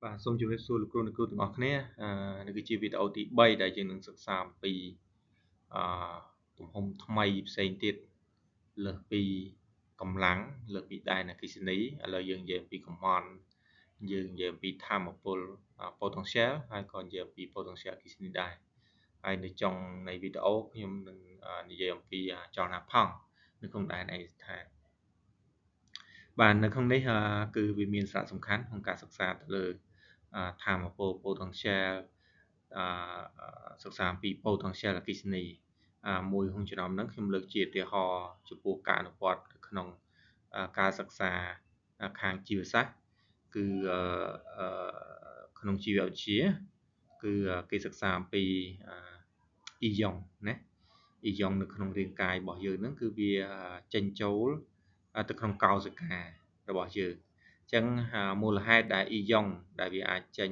បាទសូមជម្រាបសួរលោកគ្រូអ្នកគ្រូទាំងអស់គ្នានេះគឺជាវីដេអូទី3ដែលយើងនឹងសិក្សាអំពីអឺទំហំថ្មីផ្សេងទៀតលើសពីកម្លាំងលើសពីដែនអគ្គិសនីឥឡូវយើងនិយាយអំពីកំមន់យើងនិយាយអំពីថាមពល potential ហើយក៏និយាយអំពី potential អគ្គិសនីដែរហើយនៅចុងនៃវីដេអូខ្ញុំនឹងនិយាយអំពីចលនាផង់នៅក្នុងដែនឯកស្ថានបាទនៅក្នុងនេះគឺវាមានសារៈសំខាន់ក្នុងការសិក្សាទៅលើថាមពល potential សិក្សាអំពី potential អគ្គិសនីមួយក្នុងចំណោមហ្នឹងខ្ញុំលើកជាឧទាហរណ៍ចំពោះការអនុវត្តក្នុងការសិក្សាខាងជីវសាស្ត្រគឺក្នុងជីវវិទ្យាគឺគេសិក្សាអំពីអ៊ីយ៉ុងណាអ៊ីយ៉ុងនៅក្នុងរាងកាយរបស់យើងហ្នឹងគឺវាចេញចូលទៅក្នុងកោសិការបស់យើងអញ្ចឹងមូលហេតុដែលអ៊ីយ៉ុងដែលវាអាចចេញ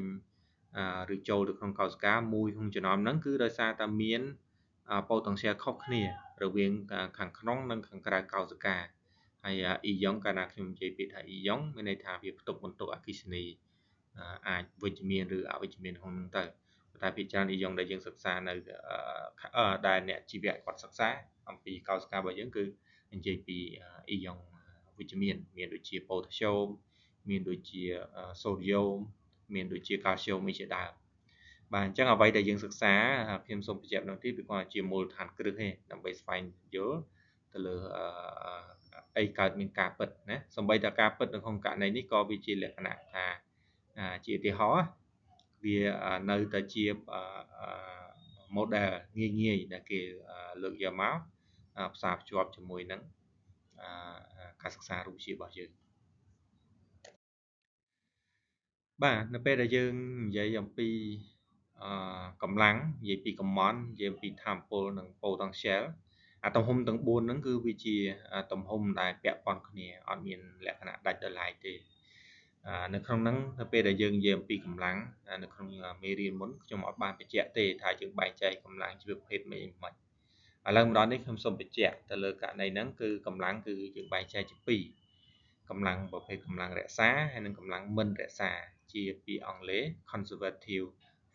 ឬចូលទៅក្នុងកោសិកាមួយក្នុងចំណោមហ្នឹងគឺដោយសារតែមាន potential ខុសគ្នារវាងខាងក្នុងនិងខាងក្រៅកោសិកាហើយអ៊ីយ៉ុងកាលណាខ្ញុំនិយាយពាក្យថាអ៊ីយ៉ុងមានន័យថាវាផ្ទុកបន្ទុកអគ្គិសនីអាចវិជ្ជមានឬអវិជ្ជមានក្នុងនោះទៅតែភាគច្រើនអ៊ីយ៉ុងដែលយើងសិក្សានៅដែលអ្នកជីវៈគាត់សិក្សាអំពីកោសិការបស់យើងគឺនិយាយពីអ៊ីយ៉ុងវិជ្ជមានមានដូចជាប៉ូតាស្យូមមានដូចជាសូដ្យូមមានដូចជាកាល់ស្យូមអីជាដើមបាទអញ្ចឹងអ្វីដែលយើងសិក្សាខ្ញុំសូមបញ្ជាក់ម្ដងទៀតវាគ្រាន់តែជាមូលដ្ឋានគ្រឹះទេដើម្បីស្វែងយល់ទៅលើអីកើតមានការពិតណាសូម្បីតែការពិតនៅក្នុងករណីនេះក៏វាជាលក្ខណៈថាជាឧទាហរណ៍វានៅតែជា model ងាយងាយដែលគេលើកយកមកផ្សារភ្ជាប់ជាមួយនឹងការសិក្សារូបវិទ្យារបស់យើងបាទនៅពេលដែលយើងនិយាយអំពីកម្លាំងនិយាយពីកំមន់និយាយអំពីថាមពលនិង potential អាទំហំទាំង4ហ្នឹងគឺវាជាទំហំដែលពាក់ព័ន្ធគ្នាអត់មានលក្ខណៈដាច់ដោយឡែកទេនៅក្នុងហ្នឹងនៅពេលដែលយើងនិយាយអំពីកម្លាំងនៅក្នុងមេរៀនមុនខ្ញុំអត់បានបញ្ជាក់ទេថាយើងបែងចែកកម្លាំងជាប្រភេទម៉េចមិនឥឡូវម្ដងនេះខ្ញុំសូមបញ្ជាក់ទៅលើករណីហ្នឹងគឺកម្លាំងគឺយើងបែងចែកជាពីរកម្លាំងប្រភេទកម្លាំងរក្សាហើយនិងកម្លាំងមិនរក្សាជាពាក្យអង់គ្លេស conservative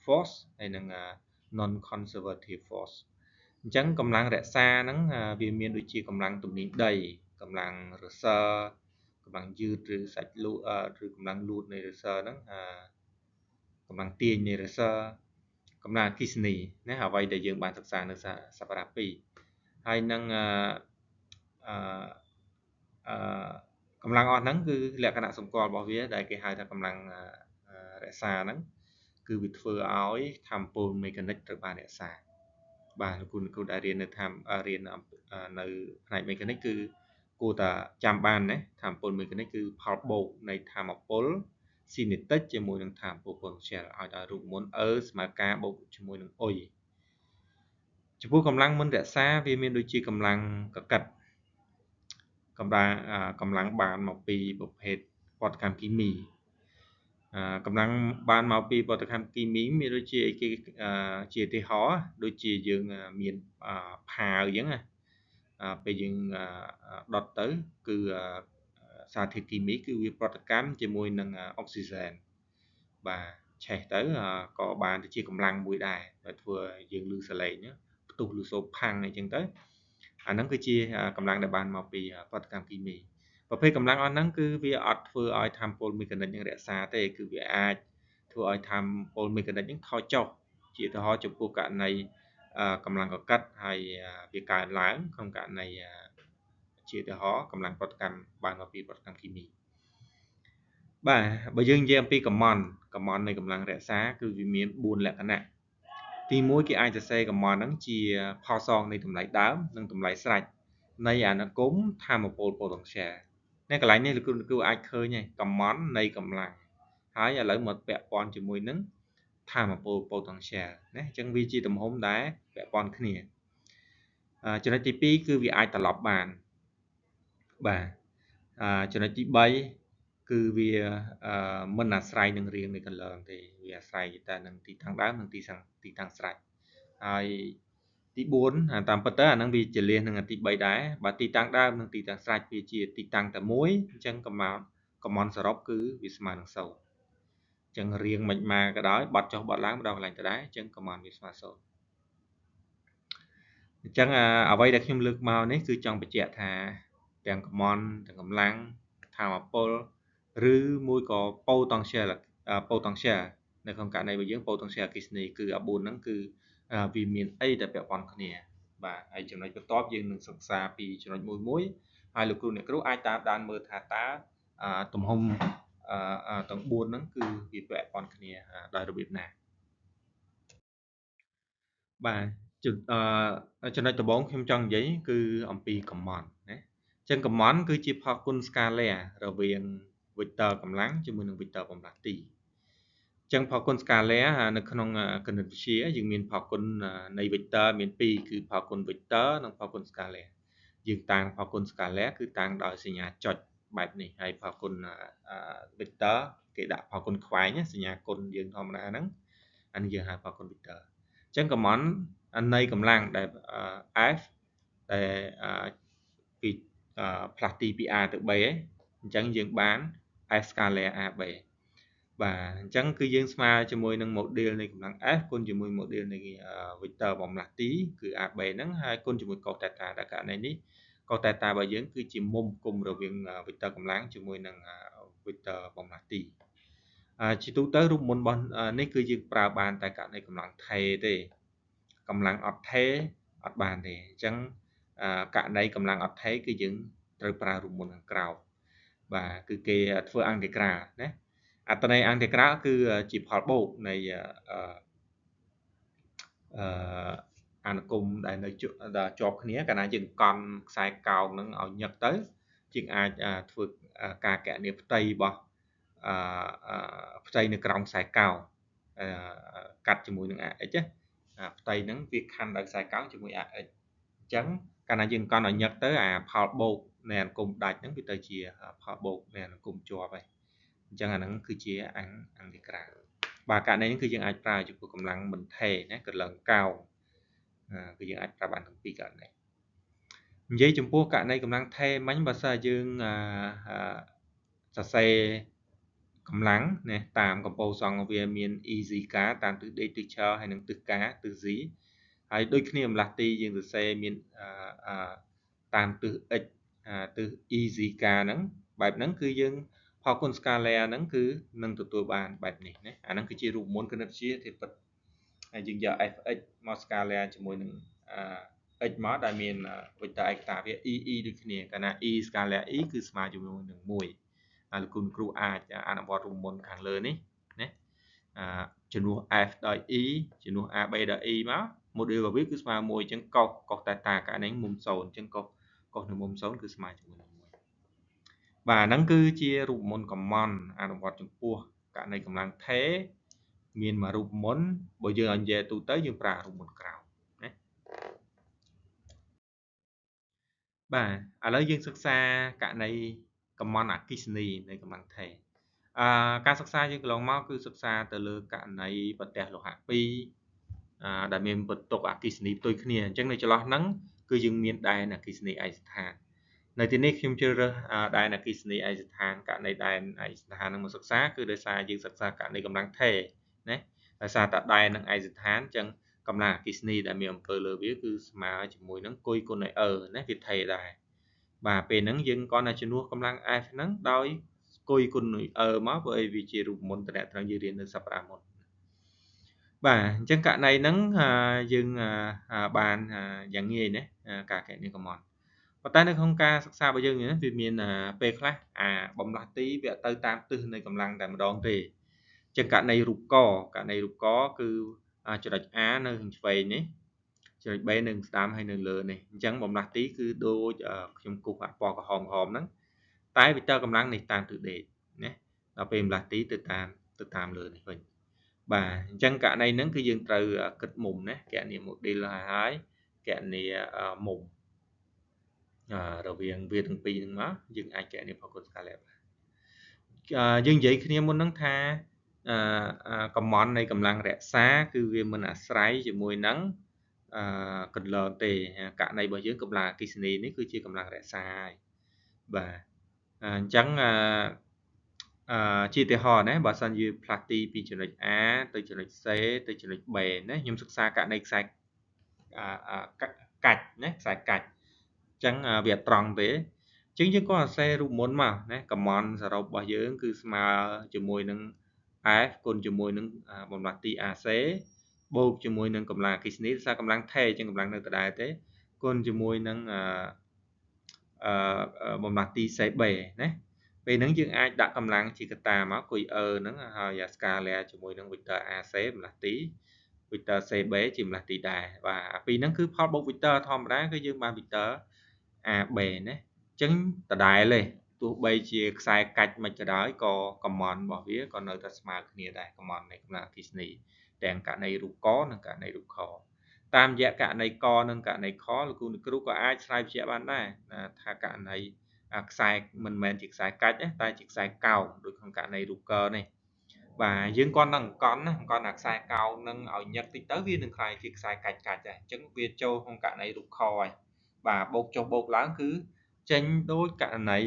force ហើយនិង non conservative force អញ្ចឹងកម្លាំងរក្សាហ្នឹងវាមានដូចជាកម្លាំងទំនាញដីកម្លាំងរសើកម្លាំងយឺតឬសាច់លូតឬកម្លាំងលូតនៃរសើហ្នឹងកម្លាំងទាញនៃរសើកម្លាំងអគ្គិសនីណាអ្វីដែលយើងបានសិក្សានៅសប្តាហ៍2ហើយនឹងអឺកម្លាំងអស់ហ្នឹងគឺលក្ខណៈសម្គាល់របស់វាដែលគេហៅថាកម្លាំងរក្សាហ្នឹងគឺវាធ្វើឲ្យថាមពលមេកានិកត្រូវបានរក្សាបាទលោកគ្រូដែលរៀននៅថារៀននៅផ្នែកមេកានិកគឺគួរតែចាំបានណាថាមពលមេកានិកគឺផលបូកនៃថាមពលស៊ីនេទិកជាមួយនឹងថាមពល potential ឲ្យដល់រូបមន្ត E ស្មើ K បូកជាមួយនឹង U ចំពោះកម្លាំងមិនរក្សាវាមានដូចជាកម្លាំងកកិតកម្លាំងបានមកពីប្រភេទប្រតិកម្មគីមីកម្លាំងបានមកពីប្រតិកម្មគីមីមានដូចជាអីគេជាឧទាហរណ៍ដូចជាយើងមានផាវអញ្ចឹងណាពេលយើងដុតទៅគឺសារធាតុគីមីគឺវាប្រតិកម្មជាមួយនឹងអុកស៊ីសែនបាទឆេះទៅក៏បានទៅជាកម្លាំងមួយដែរដែលធ្វើឲ្យយើងឮសលេងផ្ទុះឮសូរផាំងអីចឹងទៅអាហ្នឹងគឺជាកម្លាំងដែលបានមកពីប្រតិកម្មគីមីប្រភេទកម្លាំងអស់ហ្នឹងគឺវាអត់ធ្វើឲ្យថាមពលមេកានិកនឹងរក្សាទេគឺវាអាចធ្វើឲ្យថាមពលមេកានិកនឹងថយចុះជាឧទាហរណ៍ចំពោះករណីកម្លាំងកកិតហើយវាកើនឡើងក្នុងករណីជាឧទាហរណ៍កម្លាំងប្រតិកម្មបានមកពីប្រតិកម្មគីមីបាទបើយើងនិយាយអំពីកំមន់នៃកម្លាំងរក្សាគឺវាមាន4លក្ខណៈទី1គេអាចសរសេរកំមន់ហ្នឹងជាផលសងនៃតម្លៃដើមនិងតម្លៃស្រេចនៃអនុគមថាមពល potential នៅកន្លែងនេះលោកគ្រូអាចឃើញហើយកំមន់នៃកម្លាំងហើយឥឡូវមកពាក់ព័ន្ធជាមួយនឹងថាមពល potential ណាអញ្ចឹងវាជាទំហំដែលពាក់ព័ន្ធគ្នាចំណុចទី2គឺវាអាចត្រឡប់បានបាទចំណុចទី3គឺវាមិនអាស្រ័យនឹងរាងនៃកន្លងទេវាអាស្រ័យតែនឹងទីតាំងដើមនិងទីតាំងស្រេចហើយទី4តាមពិតទៅអាហ្នឹងវាជាលះនឹងទី3ដែរបើទីតាំងដើមនិងទីតាំងស្រេចវាជាទីតាំងតែមួយអញ្ចឹងកំមន់សរុបគឺវាស្មើនឹង0 ចឹងរៀងមិនមកក៏ដោយបត់ចុះបត់ឡើងម្ដងកន្លែងដដែលចឹងកម្មាន់វាស្មើ0អញ្ចឹងអ្វីដែលខ្ញុំលើកមកនេះគឺចង់បញ្ជាក់ថាទាំងកម្មាន់ទាំងកម្លាំងធម្មពលឬមួយក៏ potential potential នៅក្នុងករណីរបស់យើង potential អគ្គិសនីគឺអា4ហ្នឹងគឺវាមានអីដែលពាក់ព័ន្ធគ្នាបាទហើយចំណុចបន្ទាប់យើងនឹងសិក្សាពីចំណុចមួយមួយហើយលោកគ្រូអ្នកគ្រូអាចតាមដានមើលថាតើទំហំទាំង4ហ្នឹងគឺវាពាក់ព័ន្ធគ្នាដោយរបៀបណាបាទចំណុចដំបូងខ្ញុំចង់និយាយគឺអំពីកម្មាន់ណាអញ្ចឹងកម្មាន់គឺជាផលគុណ scalar រវាង vector កម្លាំងជាមួយនឹង vector បំលាស់ទីអញ្ចឹងផលគុណ scalar នៅក្នុងគណិតវិទ្យាយើងមានផលគុណនៃ vector មាន2គឺផលគុណ vector និងផលគុណ scalar យើងតាំងផលគុណ scalar គឺតាំងដោយសញ្ញាចុចបែបនេះហើយផលគុណ vector គេដាក់ផលគុណខ្វែងសញ្ញាគុណយើងធម្មតាហ្នឹងអានេះយើងហៅផលគុណ vector អញ្ចឹងកម្មាន់នៃកម្លាំងដែល F ដែលពីផ្លាស់ទីពី A ទៅ B ឯងអញ្ចឹងយើងបាន F scalar AB បាទអញ្ចឹងគឺយើងស្មើជាមួយនឹង model នៃកម្លាំង F គុណជាមួយ model នៃ vector បំលាស់ទីគឺ AB ហ្នឹងហើយគុណជាមួយ cos theta ដែលករណីនេះ cos theta របស់យើងគឺជាមុំគុំរវាង vector កម្លាំងជាមួយនឹង vector បំលាស់ទីជាទូទៅរូបមន្តរបស់នេះគឺយើងប្រើបានតែករណីកម្លាំងថេទេកម្លាំងអត់ថេអត់បានទេអញ្ចឹងករណីកម្លាំងអត់ថេគឺយើងត្រូវប្រើរូបមន្តខាងក្រៅបាទគឺគេធ្វើអង់តេក្រាលណាអត្ថន័យអង់តេក្រាលគឺជាផលបូកនៃអនុគមដែលនៅជាប់គ្នាកាលណាយើងកង់ខ្សែកោងហ្នឹងឲ្យញឹកទៅជាងអាចធ្វើការកណនាផ្ទៃរបស់ផ្ទៃនៅក្រោមខ្សែកោងកាត់ជាមួយនឹង AX ណាផ្ទៃហ្នឹងវាខណ្ឌដោយខ្សែកោងជាមួយ AX អញ្ចឹងកាលណាយើងកង់ឲ្យញឹកទៅអាផលបូកនៃអនុគមដាច់ហ្នឹងវាទៅជាផលបូកនៃអនុគមជាប់ហើយអញ្ចឹងអាហ្នឹងគឺជាអង់តេក្រាលបាទករណីនេះគឺយើងអាចប្រើចំពោះកម្លាំងមិនថេណាកម្លាំងកោងគឺយើងអាចប្រើបានទាំងពីរករណីនិយាយចំពោះករណីកម្លាំងថេមិញបើសិនយើងសរសេរកម្លាំងណាតាមកម្ពូលសង់វាមាន EZK តាមទិសដេកទិសឈរហើយនិងទិស K ទិស Z ហើយដូចគ្នាម្លាស់ទីយើងសរសេរមានតាមទិស X ទិស EZK ហ្នឹងបែបហ្នឹងគឺយើងផលគុណ scalar ហ្នឹងគឺនឹងទទួលបានបែបនេះណាអាហ្នឹងគឺជារូបមន្តគណិតវិទ្យាទេពិតហើយយើងយក fx មក scalar ជាមួយនឹង x មកដែលមាន vector ឯកតាវា EE ដូចគ្នាកាលណា E scalar E គឺស្មើជាមួយនឹង1ហើយលោកគ្រូអាចអនុវត្តរូបមន្តខាងលើនេះណាជំនួស F ដោយ E ជំនួស AB ដោយ E មក model របស់វាគឺស្មើ1អញ្ចឹងកុសកុសតេតាករណីមុំ0អញ្ចឹងកុសកុសនៅមុំ0គឺស្មើជាមួយនឹង1បាទហ្នឹងគឺជារូបមន្តកំមន់អនុវត្តចំពោះករណីកម្លាំងថេមានមួយរូបមន្តបើយើងឲ្យនិយាយទូទៅយើងប្រើរូបមន្តក្រោមណាបាទឥឡូវយើងសិក្សាករណីកម្មាន់អគ្គិសនីនៃកម្លាំងថេការសិក្សាយើងកន្លងមកគឺសិក្សាទៅលើករណីប្រទះលោហៈ2ដែលមានបន្ទុកអគ្គិសនីផ្ទុយគ្នាអញ្ចឹងនៅចន្លោះហ្នឹងគឺយើងមានដែនអគ្គិសនីឯកស្ថាននៅទីនេះខ្ញុំជ្រើសរើសដែនអគ្គិសនីឯកស្ថានករណីដែនឯកស្ថាននឹងមកសិក្សាគឺដោយសារយើងសិក្សាករណីកម្លាំងថេណាដោយសារតែដែននឹងឯកស្ថានអញ្ចឹងកម្លាំងអគ្គិសនីដែលមានអំពើលើវាគឺស្មើជាមួយនឹងគុយគុណនៃ E ណាវាថេដែរបាទពេលហ្នឹងយើងគ្រាន់តែជំនួសកម្លាំង F ហ្នឹងដោយគុយគុណនៃ E មកព្រោះអីវាជារូបមន្តតំណត្រង់យើងរៀននៅសប្តាហ៍មុនបាទអញ្ចឹងករណីហ្នឹងយើងបានយ៉ាងងាយណាការកណនាកម្មាន់ប៉ុន្តែនៅក្នុងការសិក្សារបស់យើងនេះវាមានពេលខ្លះអាបំលាស់ទីវាទៅតាមទិសនៃកម្លាំងតែម្ដងទេអញ្ចឹងករណីរូបកករណីរូបកគឺចំណុច A នៅខាងឆ្វេងនេះចំណុច B នៅស្ដាំហើយនៅលើនេះអញ្ចឹងបំលាស់ទីគឺដូចខ្ញុំគូសអាពណ៌ក្រហមក្រហមហ្នឹងតែវិទ័កម្លាំងនេះតាមទិសដេកណាដល់ពេលបំលាស់ទីទៅតាមលើនេះវិញបាទអញ្ចឹងករណីហ្នឹងគឺយើងត្រូវគិតមុំណាកណនា model ហើយកណនាមុំរវាងវាទាំងពីរហ្នឹងមកយើងអាចកណនាផលគុណ scalar យើងនិយាយគ្នាមុនហ្នឹងថាកម្មាន់នៃកម្លាំងរក្សាគឺវាមិនអាស្រ័យជាមួយនឹងកន្លងទេករណីរបស់យើងកម្លាំងអគ្គិសនីនេះគឺជាកម្លាំងរក្សាហើយបាទអញ្ចឹង អឺជាឧទាហរណ៍ណា បើសិនជាផ្លាស់ទីពីចំណុច A ទៅចំណុច C ទៅចំណុច B ណា ខ្ញុំសិក្សាករណីខ្សែកាច់ណា ខ្សែកាច់ អញ្ចឹងវាអត់ត្រង់ទេ អញ្ចឹងយើងក៏សរសេររូបមន្តមកណា កំមន់សរុបរបស់យើងគឺស្មើជាមួយនឹង F គុណជាមួយនឹងបំលាស់ទី AC បូកជាមួយនឹងកម្លាំងអគ្គិសនី ដោយសារកម្លាំងថេ អញ្ចឹងកម្លាំងនៅដដែលទេ គុណជាមួយនឹងអឺបំលាស់ទី CB ណា ពេលហ្នឹងយើងអាចដាក់កម្លាំងជាកតាមកគុយ E ហ្នឹង ហើយអា scalar ជាមួយនឹង vector AC បំលាស់ទី vector CB ជាបំលាស់ទីដែរ បាទ អាពីរហ្នឹងគឺផលបូក vector ធម្មតា គឺយើងបាន vector AB ណា អញ្ចឹងដដែលទេ ទោះបីជាខ្សែកាច់មិនក៏ដោយ ក៏កំមន់របស់វាក៏នៅតែស្មើគ្នាដែរ កំមន់នៃកម្លាំងអគ្គិសនីទាំងករណីរូបកនិងករណីរូបខ តាមរយៈករណីកនិងករណីខ លោកគ្រូអ្នកគ្រូក៏អាចឆ្លើយបញ្ជាក់បានដែរថាករណីខ្សែមិនមែនជាខ្សែកាច់ទេ តែជាខ្សែកោង ដូចក្នុងករណីរូបកនេះ បាទ យើងគាត់នឹងអង្គន់ណា អង្គន់អាខ្សែកោងនឹងឲ្យញឹកតិចទៅ វានឹងក្លាយជាខ្សែកាច់កាច់ដែរ អញ្ចឹងវាចូលក្នុងករណីរូបខហើយ បាទ បូកចុះបូកឡើងគឺចេញដូចករណី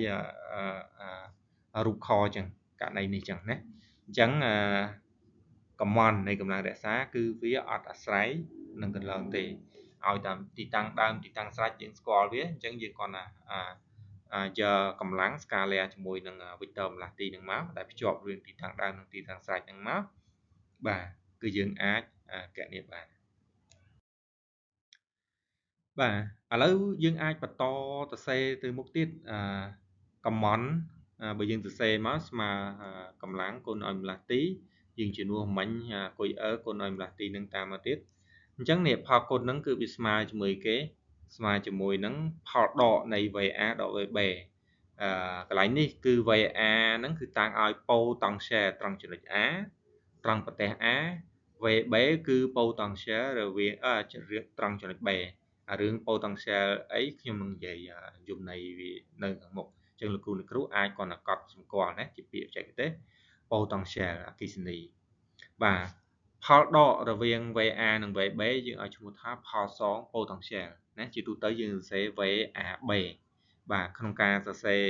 រូបខអញ្ចឹង ករណីនេះអញ្ចឹងណា អញ្ចឹងកំមន់នៃកម្លាំងរក្សាគឺវាអត់អាស្រ័យនឹងកន្លងទេ ឲ្យតាមទីតាំងដើមទីតាំងស្រេចយើងស្គាល់វា អញ្ចឹងយើងគ្រាន់តែយកកម្លាំង scalar ជាមួយនឹង vector ម្លាស់ទីនឹងមក ដែលភ្ជាប់រឿងទីតាំងដើមនិងទីតាំងស្រេចនឹងមក បាទ គឺយើងអាចកណនាបាន បាទ ឥឡូវយើងអាចបន្តទៅសេទៅមុខទៀត កំមន់ បើយើងសរសេរមកស្មើកម្លាំងគុណឲ្យម្លាស់ទី យើងជំនួសមិញគុយ E គុណឲ្យម្លាស់ទីនឹងតាមមកទៀត អញ្ចឹងនេះផលគុណនឹងគឺវាស្មើជាមួយគេ ស្មើជាមួយនឹងផលដកនៃ VA ដក VB កន្លែងនេះគឺ VA ហ្នឹងគឺតាំងឲ្យប៉ូតង់សែលត្រង់ចំណុច A ត្រង់ប្រទេស A VB គឺប៉ូតង់សែលរវាងត្រង់ចំណុច B អារឿងប៉ូតង់សែលអីខ្ញុំនឹងនិយាយយមន័យវានៅខាងមុខ អញ្ចឹងលោកគ្រូអ្នកគ្រូអាចគ្រាន់តែកត់សម្គាល់ណា ជាពាក្យបច្ចេកទេសប៉ូតង់សែលអគ្គិសនី បាទ ផលដករវាង VA និង VB យើងឲ្យឈ្មោះថាផលសងប៉ូតង់សែលណា ជាទូទៅយើងសរសេរ VAB បាទ ក្នុងការសរសេរ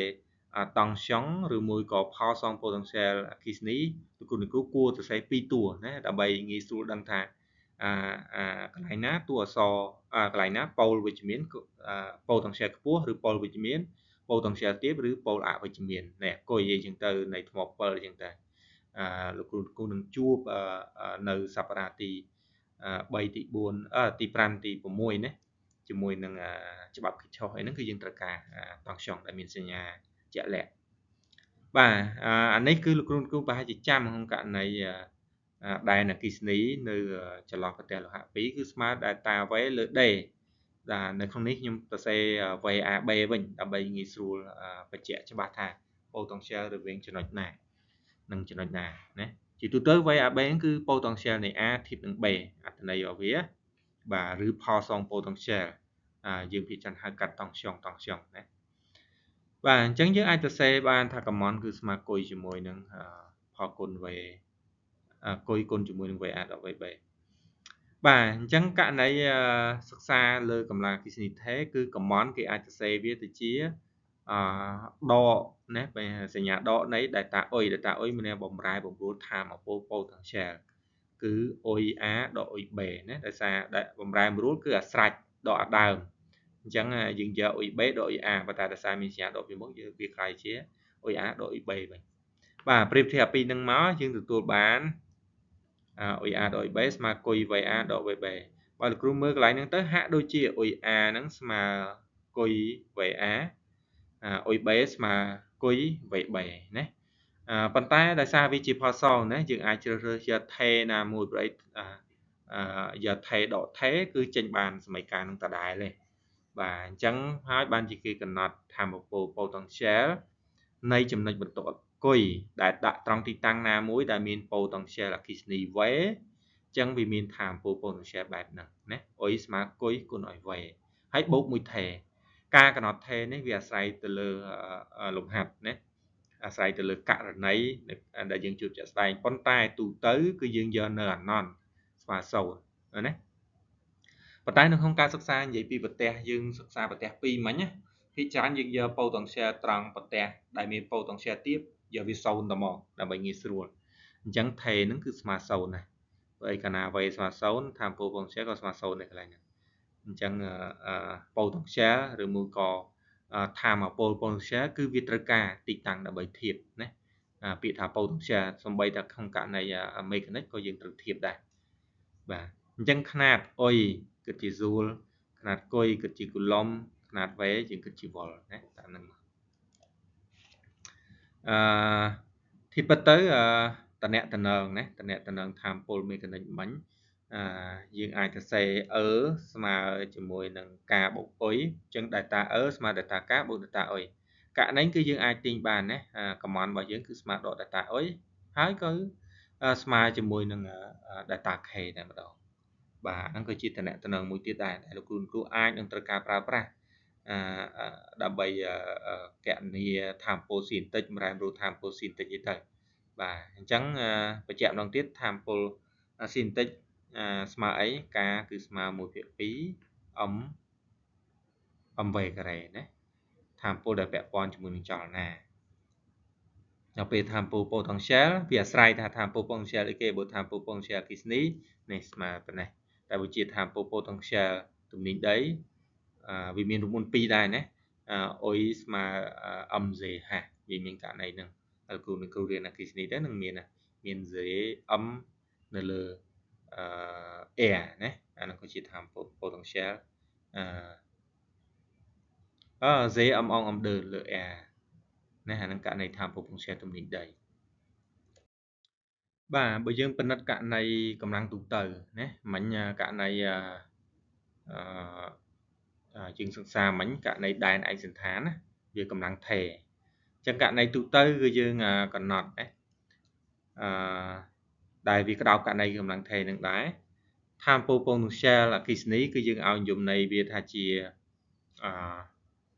តង់ស្យុងឬមួយក៏ផលសងប៉ូតង់សែលអគ្គិសនី លោកគ្រូអ្នកគ្រូគួរសរសេរពីរតួណា ដើម្បីងាយស្រួលដឹងថាកន្លែងណាតួអក្សរ កន្លែងណាប៉ូលវិជ្ជមាន ប៉ូតង់សែលខ្ពស់ឬប៉ូលវិជ្ជមាន ប៉ូតង់សែលទាបឬប៉ូលអវិជ្ជមាន នេះគុយអីចឹងទៅនៃថ្មពិលចឹងទៅ លោកគ្រូគ្រូនឹងជួបនៅសប្តាហ៍ទី3ទី4ទី5ទី6ណា ជាមួយនឹងច្បាប់គិឆុសអីហ្នឹង គឺយើងត្រូវការតង់ស្យុងដែលមានសញ្ញាជាក់លាក់ បាទ អានេះគឺលោកគ្រូគ្រូប្រហែលជាចាំក្នុងករណីដែនអគ្គិសនីនៅចន្លោះប្រទេសលោហៈ2 គឺស្មើ delta V លើ D បាទ នៅក្នុងនេះខ្ញុំសរសេរ VAB វិញ ដើម្បីងាយស្រួលបញ្ជាក់ច្បាស់ថាប៉ូតង់សែលរវាងចំណុចណានិងចំណុចណាណា ជាទូទៅ VAB ហ្នឹងគឺប៉ូតង់សែលនៃ A ធៀបនឹង B អត្ថន័យរបស់វា បាទ ឬផលសងប៉ូតង់សែល យើងភាគច្រើនហៅកាត់តង់ស្យុងតង់ស្យុងណា បាទ អញ្ចឹងយើងអាចសរសេរបានថាកំមន់គឺស្មើគុយជាមួយនឹងផលគុណ V គុយគុណជាមួយនឹង VA ដល់ VB បាទ អញ្ចឹងករណីសិក្សាលើកម្លាំងអគ្គិសនីថេ គឺកំមន់គេអាចសរសេរវាទៅជាដកណា សញ្ញាដកនៃ delta U delta U មានន័យបំរែបំរួលថាមពលប៉ូតង់សែល គឺ U A ដក U B ណា ដោយសារបំរែបំរួលគឺអាស្រេចដកអាដើម អញ្ចឹងយើងយក U B ដក U A ប៉ុន្តែដោយសារមានសញ្ញាដកពីមុខ យើងវាក្លាយជា U A ដក U B វិញ បាទ ប្រៀបធៀបអាពីរនឹងមកយើងទទួលបាន U A ដក U B ស្មើគុយ VA ដក VB បើលោកគ្រូមើលកន្លែងហ្នឹងទៅហាក់ដូចជា U A ហ្នឹងស្មើគុយ VA U B ស្មើគុយ VB ណា ប៉ុន្តែដោយសារវាជាផលសងណា យើងអាចជ្រើសរើសយកថេណាមួយព្រោះអីយកថេដកថេគឺចេញបានសមីការនឹងដដែលទេ បាទ អញ្ចឹងហើយបានជាគេកំណត់ថាមពលប៉ូតង់សែលនៃចំណុចបន្ទាត់គុយដែលដាក់ត្រង់ទីតាំងណាមួយដែលមានប៉ូតង់សែលអគ្គិសនី V អញ្ចឹងវាមានថាមពលប៉ូតង់សែលបែបហ្នឹងណា U ស្មើគុយគុណឲ្យ V ហើយបូកមួយថេ ការកំណត់ថេនេះវាអាស្រ័យទៅលើលំហាត់ណា អាស្រ័យទៅលើករណីដែលយើងជួបជាក់ស្ដែង ប៉ុន្តែទូទៅគឺយើងយកនៅអាណន់ស្មើ0ណា ប៉ុន្តែនៅក្នុងការសិក្សានិយាយពីប្រទេសយើងសិក្សាប្រទេស2មិញណា ភាគច្រើនយើងយកប៉ូតង់សែលត្រង់ប្រទេសដែលមានប៉ូតង់សែលទាប យកវា0ទៅមកដើម្បីងាយស្រួលអញ្ចឹងថេហ្នឹងគឺស្មើ0ណាព្រោះអីកាលណា V ស្មើ0ថាមពល potential ក៏ស្មើ0ដែរកន្លែងហ្នឹងអញ្ចឹង potential ឬមួយក៏ថាមពល potential គឺវាត្រូវការទីតាំងដើម្បីធៀបណាពាក្យថា potential សំបីតែក្នុងករណី mechanic ក៏យើងត្រូវធៀបដែរបាទអញ្ចឹងខ្នាតអុយគិតជា joule ខ្នាតគុយគិតជា coulomb ខ្នាត V យើងគិតជា volt ណាតាមហ្នឹងអឺធៀបពិតទៅតំណតំណងណាតំណតំណងថាមពល mechanic មិញអឺយើងអាចសរសេរ E ស្មើជាមួយនឹង K បូក U អញ្ចឹង delta E ស្មើ delta K បូក delta U ករណីគឺយើងអាចទាញបានណាកំមន់របស់យើងគឺស្មើដក delta U ហើយក៏ស្មើជាមួយនឹង delta K តែម្ដងបាទហ្នឹងក៏ជាតំណតំណងមួយទៀតដែរដែលលោកគ្រូគ្រូអាចនឹងត្រូវការប្រើប្រាស់អឺដើម្បីកណនីថាមពលស៊ីនតិចម្រែមរូថាមពលស៊ីនតិចអីទៅបាទអញ្ចឹងបញ្ជាក់ម្ដងទៀតថាមពលស៊ីនតិចស្មើអី K គឺស្មើ1/2 m mv ការ៉េណាថាមពលដែលពាក់ព័ន្ធជាមួយនឹងចលនាដល់ពេលថាមពល potential វាអាស្រ័យថាថាមពល potential អីគេបើថាមពល potential អគ្គិសនីនេះស្មើប៉ុណ្ណេះតែបើជាថាមពល potential ទំនាញដីវាមានរូបមន្ត2ដែរណាអុយស្មើ mzh វាមានករណីហ្នឹងហើយគ្រូនឹងគ្រូរៀនអគ្គិសនីទៅនឹងមានមាន z m នៅលើអឺ air ណាអាហ្នឹងក៏ជាថាមពល potential អឺ Z M អង M 2លើ R ណាអាហ្នឹងករណីថាមពល potential ទំនាញដីបាទបើយើងពិនិត្យករណីកម្លាំងទូទៅណាមិញករណីអឺយើងសិក្សាមិញករណីដែនឯកសណ្ឋានណាវាកម្លាំងថេអញ្ចឹងករណីទូទៅគឺយើងកំណត់ណាអឺដែលវាក្តោបករណីកម្លាំងថេនឹងដែរថាមពល potential អគ្គិសនីគឺយើងឲ្យនិយមន័យវាថាជាអឺ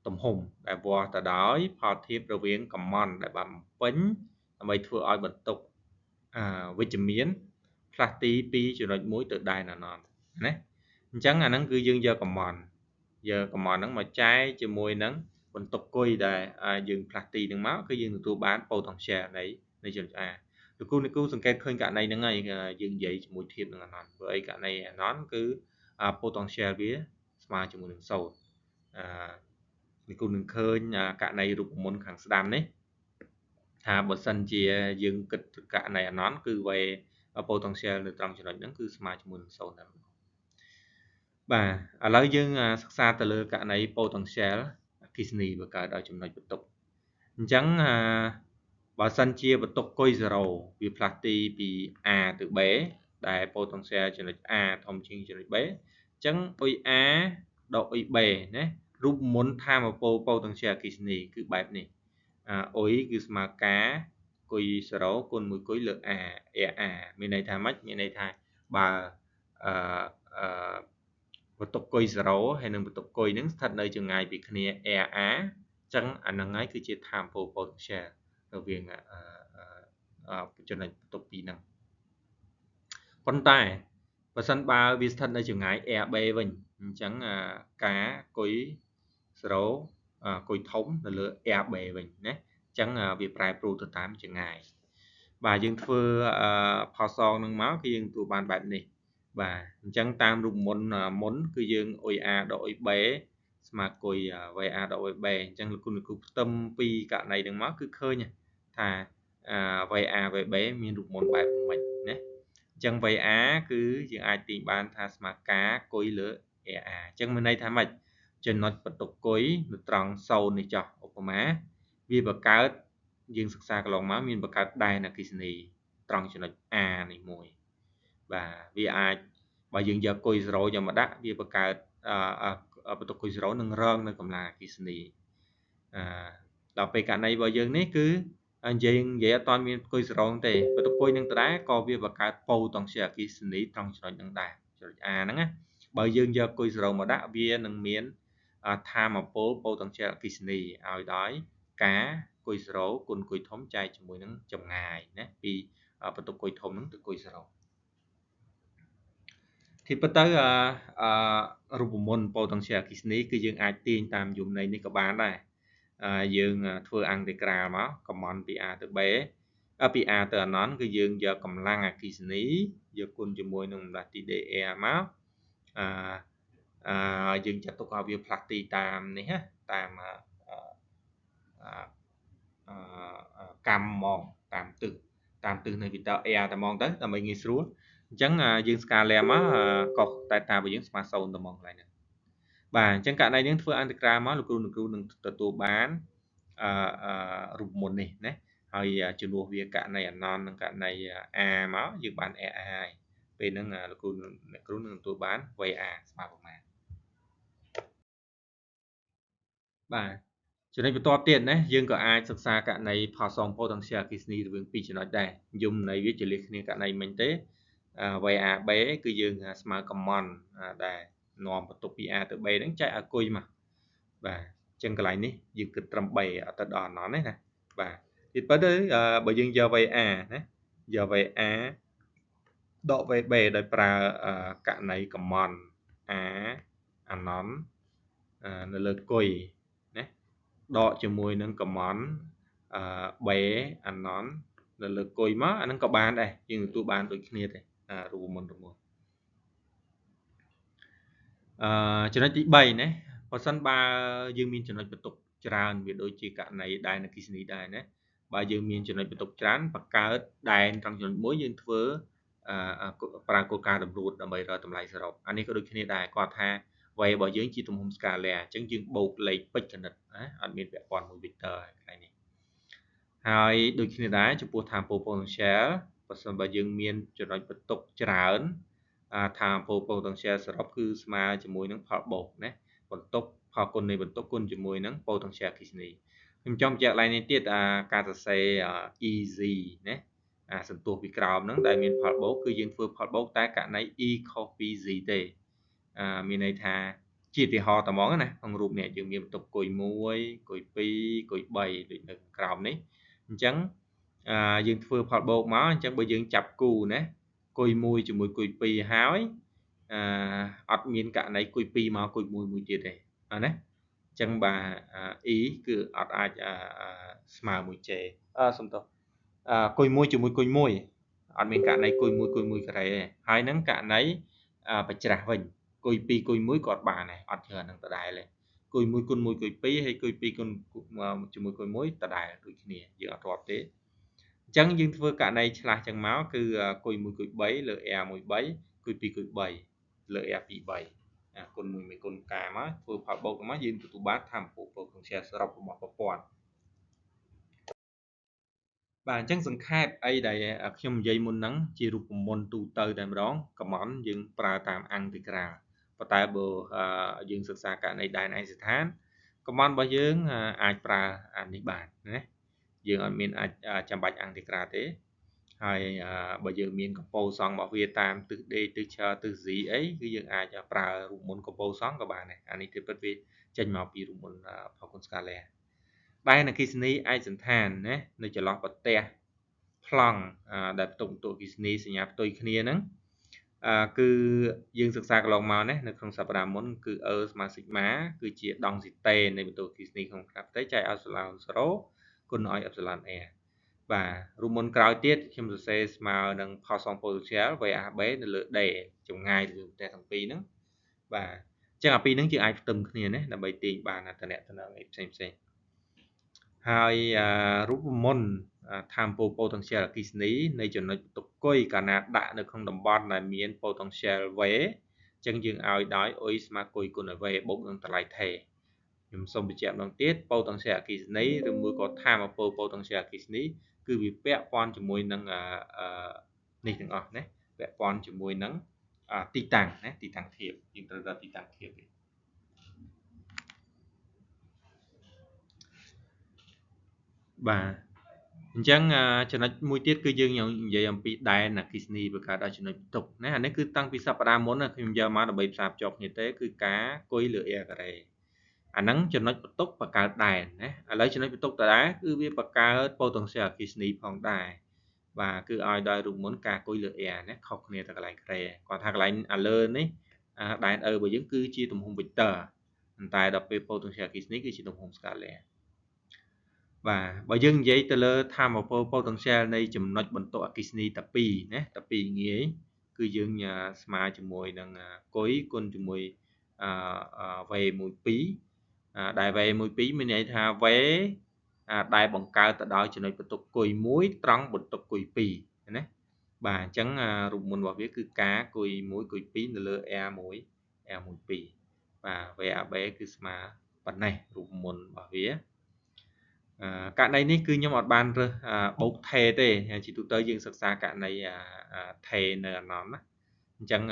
ទំហំដែលវាស់ទៅដោយផលធៀបរវាងកំមន់ដែលបានបំពេញដើម្បីធ្វើឲ្យបន្ទុកវិជ្ជមានផ្លាស់ទីពីចំណុចមួយទៅដែនអនន្តណាអញ្ចឹងអាហ្នឹងគឺយើងយកកំមន់យកកំមន់ហ្នឹងមកចែកជាមួយនឹងបន្ទុកគុយដែលយើងផ្លាស់ទីហ្នឹងមកគឺយើងទទួលបាន potential នៃចំណុច A លោកគ្រូអ្នកគ្រូសង្កេតឃើញករណីហ្នឹងហើយយើងនិយាយជាមួយធៀបនឹងអនន្តព្រោះអីករណីអនន្តគឺ potential វាស្មើជាមួយនឹង0អឺអ្នកគ្រូនឹងឃើញករណីរូបមន្តខាងស្ដាំនេះថាបើសិនជាយើងគិតករណីអនន្តគឺ V potential នៅត្រង់ចំណុចហ្នឹងគឺស្មើជាមួយនឹង0តែម្ដងបាទឥឡូវយើងសិក្សាទៅលើករណី potential អគ្គិសនីបង្កើតដោយចំណុចបន្ទុកអញ្ចឹងបើសិនជាបន្ទុកគុយ0វាផ្លាស់ទីពី A ទៅ B ដែល potential ចំណុច A ធំជាងចំណុច B អញ្ចឹងអុយ A ដកអុយ B ណារូបមន្តថាមពល potential អគ្គិសនីគឺបែបនេះអុយគឺស្មើ K គុយ0គុណ1គុយលើ A A មានន័យថាម៉េចមានន័យថាបើអឺអឺបន្ទុកគុយ0ហើយនិងបន្ទុកគុយនឹងស្ថិតនៅចម្ងាយពីគ្នា A A អញ្ចឹងអាហ្នឹងហើយគឺជាថាមពល potential រវាងចំណុចបន្ទុកពីរហ្នឹងប៉ុន្តែបើសិនបើវាស្ថិតនៅចម្ងាយ AB វិញអញ្ចឹងការគុយ0គុយធំនៅលើ AB វិញណាអញ្ចឹងវាប្រែប្រួលទៅតាមចម្ងាយបាទយើងធ្វើផលសងនឹងមកគឺយើងទទួលបានបែបនេះបាទអញ្ចឹងតាមរូបមន្តមុនគឺយើងអុយ A ដកអុយ B ស្មើគុយ VA ដក VB អញ្ចឹងលោកគ្រូអ្នកគ្រូផ្ទឹមពីករណីហ្នឹងមកគឺឃើញថា VA VB មានរូបមន្តបែបម៉េចណាអញ្ចឹង VA គឺយើងអាចទាញបានថាស្មើ K គុយលើ AA អញ្ចឹងមានន័យថាម៉េចចំណុចបន្ទុកគុយនៅត្រង់0នេះចុះឧបមាវាបង្កើតយើងសិក្សាកន្លងមកមានបង្កើតដែនអគ្គិសនីត្រង់ចំណុច A នេះមួយបាទវាអាចបើយើងយកគុយ0យកមកដាក់វាបង្កើតបន្ទុកគុយ0នឹងរងនៅកម្លាំងអគ្គិសនីអឺដល់ពេលករណីរបស់យើងនេះគឺនិយាយអត់ទាន់មានគុយ0ទេបន្ទុកគុយនឹងដដែលក៏វាបង្កើត potential អគ្គិសនីត្រង់ចំណុចនឹងដែរចំណុច A ហ្នឹងណាបើយើងយកគុយ0មកដាក់វានឹងមានថាមពល potential អគ្គិសនីឲ្យដោយការគុយ0គុណគុយធំចែកជាមួយនឹងចម្ងាយណាពីបន្ទុកគុយធំហ្នឹងទៅគុយ0 ទីពិតទៅអឺរូបមន្ត potential អគ្គិសនីគឺយើងអាចទាញតាមយមន័យនេះក៏បានដែរ យើងធ្វើអង់តិក្រាលមកកំមន់ពី A ទៅ B ពី A ទៅអនន្តគឺយើងយកកម្លាំងអគ្គិសនីយកគុណជាមួយនឹងកម្រាស់ទី DR មកអឺយើងចាត់ទុកឲ្យវាផ្លាស់ទីតាមនេះណាតាមកម្មហ្មងតាមទិសនៃវីទ័រ R តែហ្មងទៅដើម្បីងាយស្រួលអញ្ចឹងយើងស្កាលែមកកុសតែតារបស់យើងស្មើ0តែហ្មងកន្លែងហ្នឹងបាទអញ្ចឹងករណីនេះធ្វើអន្តក្រាលមកលោកគ្រូលោកគ្រូនឹងទទួលបានអឺរូបមន្តនេះណាហើយជំនួសវាករណីអនន្តនិងករណី A មកយើងបាន RA ហើយពេលហ្នឹងលោកគ្រូអ្នកគ្រូនឹងទទួលបាន VA ស្មើប្រមាណបាទចំណុចបន្ទាប់ទៀតណាយើងក៏អាចសិក្សាករណីផលសង potential អគ្គិសនីរវាងពីរចំណុចដែរយមន័យវាជាលះគ្នាករណីមិញទេ VAB គឺយើងស្មើកំមន់ដែលនាំបន្ទុកពី A ទៅ B ហ្នឹងចែកឲ្យគុយមកបាទអញ្ចឹងកន្លែងនេះយើងគិតត្រឹម B អត់ទៅដល់អនន្តទេណាបាទទីពិតទៅបើយើងយក VA ណាយក VA ដក VB ដោយប្រើករណីកំមន់ A អនន្តនៅលើគុយណាដកជាមួយនឹងកំមន់ B អនន្តនៅលើគុយមកអាហ្នឹងក៏បានដែរយើងទទួលបានដូចគ្នាទេរូបមន្តមួយចំណុចទី3ណាបើសិនបើយើងមានចំណុចបន្ទុកច្រើនវាដូចជាករណីដែនអគ្គិសនីដែរណាបើយើងមានចំណុចបន្ទុកច្រើនបង្កើតដែនត្រង់ចំណុចមួយយើងធ្វើប្រើគោលការណ៍តម្រួតដើម្បីរកតម្លៃសរុបអានេះក៏ដូចគ្នាដែរគាត់ថា V របស់យើងជាទំហំ scalar អញ្ចឹងយើងបូកលេខពេជ្រគណិតណាអត់មានពាក់ព័ន្ធមួយ vector កន្លែងនេះហើយដូចគ្នាដែរចំពោះថាមពល potential បើសិនបើយើងមានចំណុចបន្ទុកច្រើនថាមពល potential សរុបគឺស្មើជាមួយនឹងផលបូកណាបន្ទុកផលគុណនៃបន្ទុកគុណជាមួយនឹង potential អគ្គិសនីខ្ញុំចង់បញ្ជាក់កន្លែងនេះទៀតការសរសេរ easy ណាអាសន្ទុះពីក្រោមហ្នឹងដែលមានផលបូកគឺយើងធ្វើផលបូកតែករណី e ខុសពី z ទេមានន័យថាជាឧទាហរណ៍តែហ្មងណាក្នុងរូបនេះយើងមានបន្ទុកគុយ1គុយ2គុយ3ដូចនៅក្រោមនេះអញ្ចឹងយើងធ្វើផលបូកមកអញ្ចឹងបើយើងចាប់គូណាគុយ1ជាមួយគុយ2ហើយអត់មានករណីគុយ2មកគុយ1មួយទៀតទេណាអញ្ចឹងបាទ e គឺអត់អាចស្មើមួយ j សុំទោសគុយ1ជាមួយគុយ1អត់មានករណីគុយ1គុយ1ការ៉េទេហើយនឹងករណីបច្រាស់វិញគុយ2គុយ1ក៏អត់បានដែរអត់ច្រើននឹងដដែលទេគុយ1គុណ1គុយ2ហើយគុយ2គុណជាមួយគុយ1ដដែលដូចគ្នាយើងអត់រាប់ទេអញ្ចឹងយើងធ្វើករណីឆ្លាស់ចឹងមកគឺគុយ1គុយ3លើ R 1 3គុយ2គុយ3លើ R 2 3គុណ1មួយគុណកមកធ្វើផលបូកមកយើងទទួលបានថាមពល potential សរុបរបស់ប្រព័ន្ធបាទអញ្ចឹងសង្ខេបអីដែលខ្ញុំនិយាយមុនហ្នឹងជារូបមន្តទូទៅតែម្ដងកំមន់យើងប្រើតាមអង់តិក្រាលប៉ុន្តែបើយើងសិក្សាករណីដែនឯកស្ថានកំមន់របស់យើងអាចប្រើអានេះបានណាយើងអត់មានអាចចាំបាច់អង់តិក្រាលទេហើយបើយើងមានកម្ពូលសង់របស់វាតាមទិស D ទិសឆទិស Z អីគឺយើងអាចប្រើរូបមន្តកម្ពូលសង់ក៏បានដែរអានេះគឺពិតវាចេញមកពីរូបមន្តផលគុណ scalar ដែនអគ្គិសនីឯកសណ្ឋានណានៅចន្លោះប្រទះប្លង់ដែលផ្ទុកបន្ទុកអគ្គិសនីសញ្ញាផ្ទុយគ្នាហ្នឹងគឺយើងសិក្សាកន្លងមកណានៅក្នុងសប្តាហ៍មុនគឺ E ស្មើ sigma គឺជាដង់ស៊ីតេនៃបន្ទុកអគ្គិសនីក្នុងខ្នាតផ្ទៃចែកឲ្យ epsilon 0គុណឲ្យ epsilon R បាទរូបមន្តក្រោយទៀតខ្ញុំសរសេរស្មើនឹងផលសង potential VAB នៅលើ D ចម្ងាយរវាងផ្ទះទាំងពីរហ្នឹងបាទអញ្ចឹងអាពីរហ្នឹងយើងអាចផ្ទឹមគ្នាណាដើម្បីទាញបានអត្ថន័យអីផ្សេងផ្សេងហើយរូបមន្តថាមពល potential អគ្គិសនីនៃចំណុចបន្ទុកគុយកាលណាដាក់នៅក្នុងតំបន់ដែលមាន potential V អញ្ចឹងយើងឲ្យដោយ U ស្មើគុយគុណឲ្យ V បូកនឹងតម្លៃថេខ្ញុំសូមបញ្ជាក់ម្ដងទៀត potential អគ្គិសនីឬមួយក៏ថាមពល potential អគ្គិសនីគឺវាពាក់ព័ន្ធជាមួយនឹងនេះទាំងអស់ណាពាក់ព័ន្ធជាមួយនឹងទីតាំងណាទីតាំងធៀបយើងត្រូវដល់ទីតាំងធៀបបាទអញ្ចឹងចំណុចមួយទៀតគឺយើងនិយាយអំពីដែនអគ្គិសនីបង្កើតដល់ចំណុចបន្ទុកណាអានេះគឺតាំងពីសប្តាហ៍មុនខ្ញុំយកមកដើម្បីផ្សារភ្ជាប់គ្នាទេគឺការគុយលើ R ការ៉េអាហ្នឹងចំណុចបន្ទុកបង្កើតដែនណាឥឡូវចំណុចបន្ទុកដដែលគឺវាបង្កើត potential អគ្គិសនីផងដែរបាទគឺឲ្យដោយរូបមន្តការគុយលើ R ណាខុសគ្នាតែកន្លែងការ៉េគាត់ថាកន្លែងអាលើនេះដែន E របស់យើងគឺជាទំហំ vector ប៉ុន្តែដល់ពេល potential អគ្គិសនីគឺជាទំហំ scalar បាទបើយើងនិយាយទៅលើធម្មពល potential នៃចំណុចបន្ទុកអគ្គិសនីតា2ណាតា2ងាយគឺយើងស្មើជាមួយនឹងគុយគុណជាមួយ V12 ដែល V12 មានន័យថា V ដែលបង្កើតទៅដោយចំណុចបន្ទុកគុយ1ត្រង់បន្ទុកគុយ2ណាបាទអញ្ចឹងរូបមន្តរបស់វាគឺ K គុយ1គុយ2នៅលើ R1 R12 បាទ VAB គឺស្មើប៉ុណ្ណេះរូបមន្តរបស់វាករណីនេះគឺខ្ញុំអត់បានរើសបូកថេទេជាទូទៅយើងសិក្សាករណីថេនៅអនន្តណាអញ្ចឹង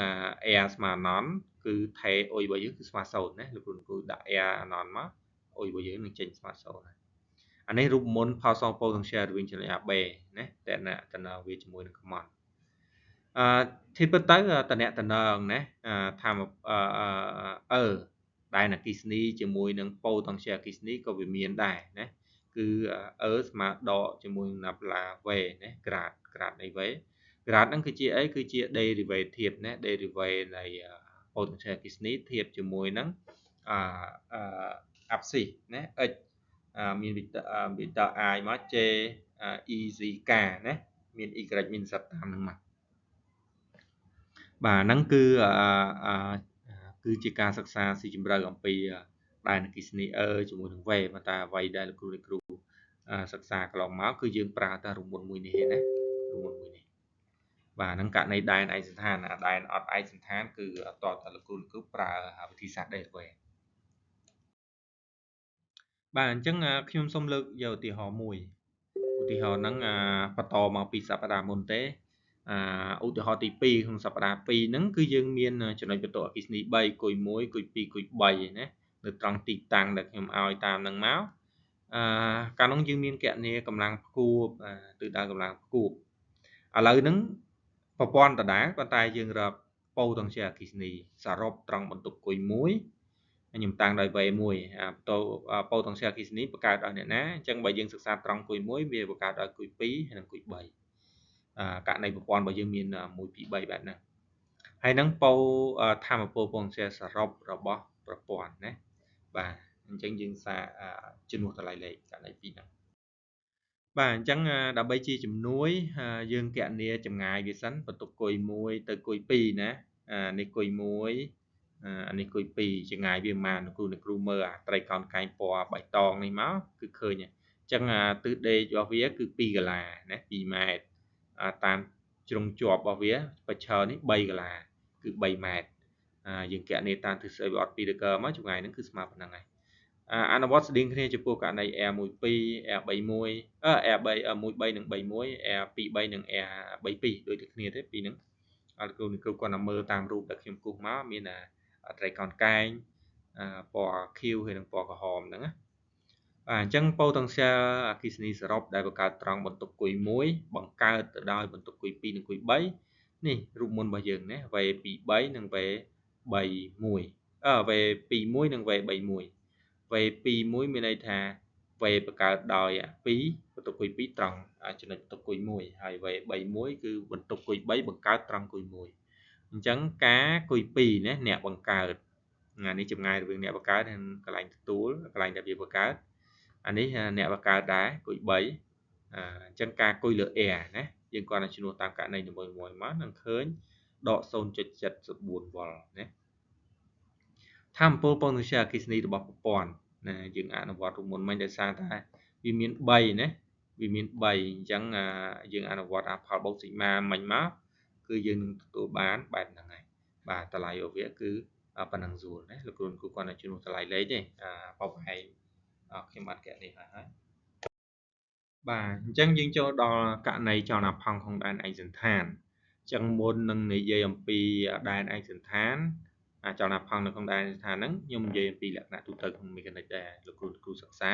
R ស្មើអនន្តគឺថេអ៊ុយរបស់យើងគឺស្មើ0ណាលោកគ្រូគ្រូដាក់ R អនន្តមកអ៊ុយរបស់យើងនឹងចេញស្មើ0ហើយអានេះរូបមន្តផលសង potential រវាងចំណុច AB ណាតនៈតំណងវាជាមួយនឹងកំណត់ធៀបទៅតនៈតំណងណាថាអឺដែនអគ្គិសនីជាមួយនឹង potential អគ្គិសនីក៏វាមានដែរណាគឺ E ស្មើដកជាមួយនឹង nabla V ណាក្រាតក្រាតនៃ V ក្រាតហ្នឹងគឺជាអីគឺជា derivative ណា derivative នៃ potential អគ្គិសនីធៀបជាមួយនឹងអ abscisse ណា x មាន vector i មក j e z k ណាមាន y មាន z តាមហ្នឹងមកបាទហ្នឹងគឺគឺជាការសិក្សាស៊ីជម្រៅអំពីដែនអគ្គិសនី E ជាមួយនឹង V ប៉ុន្តែអ្វីដែលលោកគ្រូអ្នកគ្រូសិក្សាកន្លងមកគឺយើងប្រើតែរូបមន្តមួយនេះឯណារូបមន្តមួយនេះបាទហ្នឹងករណីដែនឯកសណ្ឋានអាដែនអត់ឯកសណ្ឋានគឺអត់តតែលោកគ្រូអ្នកគ្រូប្រើវិធីសាស្ត្រ derivative បាទអញ្ចឹងខ្ញុំសូមលើកយកឧទាហរណ៍មួយឧទាហរណ៍ហ្នឹងបន្តមកពីសប្តាហ៍មុនទេឧទាហរណ៍ទី2ក្នុងសប្តាហ៍2ហ្នឹងគឺយើងមានចំណុចបន្ទុកអគ្គិសនី3គុយ1គុយ2គុយ3ណានៅត្រង់ទីតាំងដែលខ្ញុំឲ្យតាមហ្នឹងមកកាលនោះយើងមានគណនាកម្លាំងផ្គួបទិសដៅកម្លាំងផ្គួបឥឡូវហ្នឹងប្រព័ន្ធដដែលប៉ុន្តែយើងរក potential អគ្គិសនីសរុបត្រង់បន្ទុកគុយ1ខ្ញុំតាំងដោយ V1 អា potential អគ្គិសនីបង្កើតដោយអ្នកណាអញ្ចឹងបើយើងសិក្សាត្រង់គុយ1វាបង្កើតដោយគុយ2ហើយនិងគុយ3ករណីប្រព័ន្ធរបស់យើងមាន1 2 3បែបហ្នឹងហើយហ្នឹងធម្មពល potential សរុបរបស់ប្រព័ន្ធណាបាទអញ្ចឹងយើងសាជំនួសតម្លៃលេខករណីពីរហ្នឹងបាទអញ្ចឹងដើម្បីជាជំនួយយើងគណនាចម្ងាយវាសិនបន្ទុកគុយ1ទៅគុយ2ណានេះគុយ1អានេះគុយ2ចម្ងាយវាប៉ុន្មានគ្រូអ្នកគ្រូមើលអាត្រីកោណកែងពណ៌បៃតងនេះមកគឺឃើញអញ្ចឹងទិសដេករបស់វាគឺ2កាឡាណា2ម៉ែត្រតាមជ្រុងជាប់របស់វាបច្ឆើនេះ3កាឡាគឺ3ម៉ែត្រយើងគណនាតាមទិសស្អីវាអត់2ដឺក្រមកចម្ងាយហ្នឹងគឺស្មើប៉ុណ្ណឹងហើយអនុវត្តស្តៀងគ្នាចំពោះករណី R12 R31 R3 13និង31 R23 និង R32 ដូចតែគ្នាទេពីរហ្នឹងអត់គ្រូគ្រូគាត់តែមើលតាមរូបដែលខ្ញុំគូសមកមានត្រីកោណកែងពណ៌ខៀវហើយនិងពណ៌ក្រហមហ្នឹងណាបាទអញ្ចឹង potential អគ្គិសនីសរុបដែលបង្កើតត្រង់បន្ទុកគុយ1បង្កើតទៅដោយបន្ទុកគុយ2និងគុយ3នេះរូបមន្តរបស់យើងណា V23 និង V31 V21 និង V31 V21 មានន័យថា V បង្កើតដោយ2បន្ទុកគុយ2ត្រង់ចំណុចបន្ទុកគុយ1ហើយ V31 គឺបន្ទុកគុយ3បង្កើតត្រង់គុយ1អញ្ចឹងការគុយ2ណាអ្នកបង្កើតអានេះចម្ងាយរវាងអ្នកបង្កើតនិងកន្លែងទទួលកន្លែងដែលវាបង្កើតអានេះអ្នកបង្កើតដែរគុយ3អញ្ចឹងការគុយលើ R ណាយើងគ្រាន់តែជំនួសតាមករណីនីមួយៗមកនឹងឃើញដក 0.74 វ៉ុលណាធម្មពល potential អគ្គិសនីរបស់ប្រព័ន្ធណាយើងអនុវត្តរូបមន្តមិញដោយសារតែវាមាន3ណាវាមាន3អញ្ចឹងយើងអនុវត្តអាផលបូកស៊ីម៉ាមិញមកគឺយើងនឹងទទួលបានបែបហ្នឹងហើយបាទតម្លៃរបស់វាគឺប៉ុណ្ណឹងស្រួលណាលោកគ្រូគ្រូគាត់តែជំនួសតម្លៃលេខទេបបឯងខ្ញុំបានគណនាហើយបាទអញ្ចឹងយើងចូលដល់ករណីចលនាផង់ក្នុងដែនឯកសណ្ឋានអញ្ចឹងមុននឹងនិយាយអំពីដែនឯកសណ្ឋានចលនាផង់នៅក្នុងដែនស្ថានហ្នឹងខ្ញុំនិយាយអំពីលក្ខណៈទូទៅក្នុងមេកានិកដែរលោកគ្រូគ្រូសិក្សា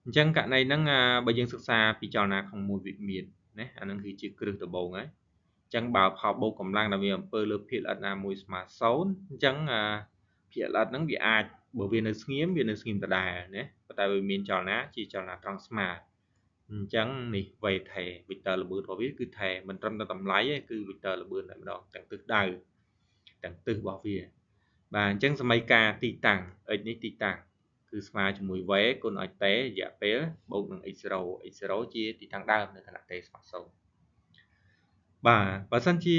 អញ្ចឹងករណីហ្នឹងបើយើងសិក្សាពីចលនាក្នុងមួយវិមាត្រណាអាហ្នឹងគឺជាគ្រឹះដំបូងហើយអញ្ចឹងបើផលបូកកម្លាំងដែលមានអំពើលើភាគល្អិតណាមួយស្មើ0អញ្ចឹងភាគល្អិតហ្នឹងវាអាចបើវានៅស្ងៀមវានៅស្ងៀមដដែលណាប៉ុន្តែវាមានចលនាជាចលនាត្រង់ស្មើអញ្ចឹងនេះ V ថេ vector ល្បឿនរបស់វាគឺថេមិនត្រឹមតែតម្លៃទេគឺ vector ល្បឿនតែម្ដងទាំងទិសដៅទាំងទិសរបស់វាបាទអញ្ចឹងសមីការទីតាំង x នេះទីតាំង គឺស្មើជាមួយ v គុណឲ្យ t រយៈពេលបូកនឹង x0 x0 ជាទីតាំងដើមនៅខណៈ t ស្មើ0បាទបើសិនជា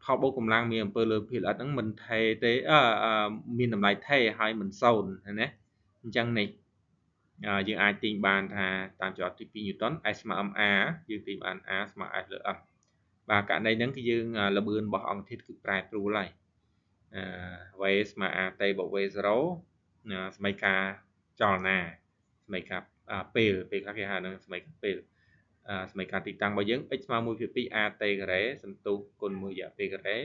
ផលបូកកម្លាំងមានអំពើលើភាគល្អិតហ្នឹងមិនថេទេមានតម្លៃថេហើយមិន0ណាអញ្ចឹងនេះយើងអាចទាញបានថាតាមច្បាប់ទី2 Newton S ស្មើ ma យើងទាញបាន A ស្មើ F លើ M បាទករណីហ្នឹងគឺយើងល្បឿនរបស់អង្គធាតុគឺប្រែប្រួលហើយ V ស្មើ AT បូក V0 សមីការចលនាសមីការពេលពេលខ្លះគេហៅហ្នឹងសមីការពេលសមីការទីតាំងរបស់យើង x ស្មើ 1/2 AT ការ៉េសន្ទុះគុណ1រយៈពេលការ៉េ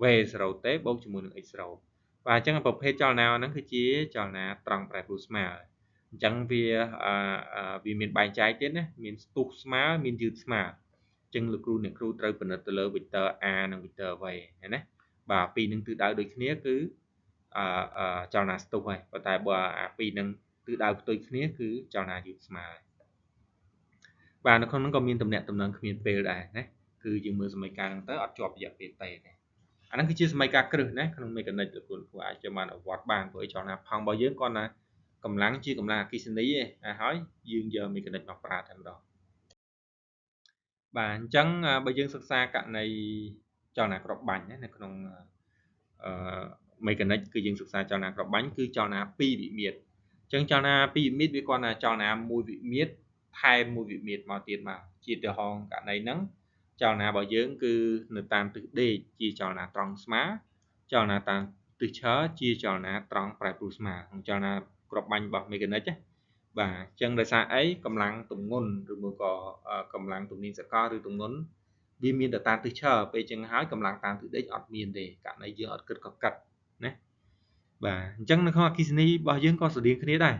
V0t បូកជាមួយនឹង x0 បាទអញ្ចឹងប្រភេទចលនាហ្នឹងគឺជាចលនាត្រង់ប្រែប្រួលស្មើអញ្ចឹងវាមានបែងចែកទៀតណាមានស្ទុះស្មើមានយឺតស្មើអញ្ចឹងលោកគ្រូអ្នកគ្រូត្រូវពិនិត្យទៅលើ vector A និង vector V ណាបាទពីរនឹងទិសដៅដូចគ្នាគឺចលនាស្ទុះហើយប៉ុន្តែបើអាពីរនឹងទិសដៅផ្ទុយគ្នាគឺចលនាយឺតស្មើបាទនៅក្នុងនោះក៏មានតំណែងតំណងគ្មានពេលដែរណាគឺយើងមើលសមីការហ្នឹងទៅអត់ជាប់រយៈពេលទេអាហ្នឹងគឺជាសមីការគ្រឹះណាក្នុងមេកានិកលោកគ្រូគ្រូអាចចាំបានអវត្តបានព្រោះចលនាផង់របស់យើងគាត់ណាកម្លាំងជាកម្លាំងអគ្គិសនីឯងហើយយើងយកមេកានិកមកប្រើតែម្ដងបាទអញ្ចឹងបើយើងសិក្សាករណីចលនាគ្រាប់បាញ់ណានៅក្នុងមេកានិកគឺយើងសិក្សាចលនាគ្រាប់បាញ់គឺចលនា2វិមាត្រអញ្ចឹងចលនា2វិមាត្រវាគាត់ណាចលនា1វិមាត្រថែម1វិមាត្រមកទៀតមកជាឧទាហរណ៍ករណីហ្នឹងចលនារបស់យើងគឺនៅតាមទិសដេកជាចលនាត្រង់ស្មើចលនាតាមទិសឈរជាចលនាត្រង់ប្រែប្រួលស្មើក្នុងចលនាគ្រាប់បាញ់របស់មេកានិកណាបាទអញ្ចឹងដោយសារអីកម្លាំងទម្ងន់ឬមួយក៏កម្លាំងទំនាញសកលឬទម្ងន់វាមានតែតាមទិសឈរពេលចឹងហើយកម្លាំងតាមទិសដេកអត់មានទេករណីយើងអត់គិតក៏កាត់ណាបាទអញ្ចឹងនៅក្នុងអគ្គិសនីរបស់យើងក៏ស្រដៀងគ្នាដែរ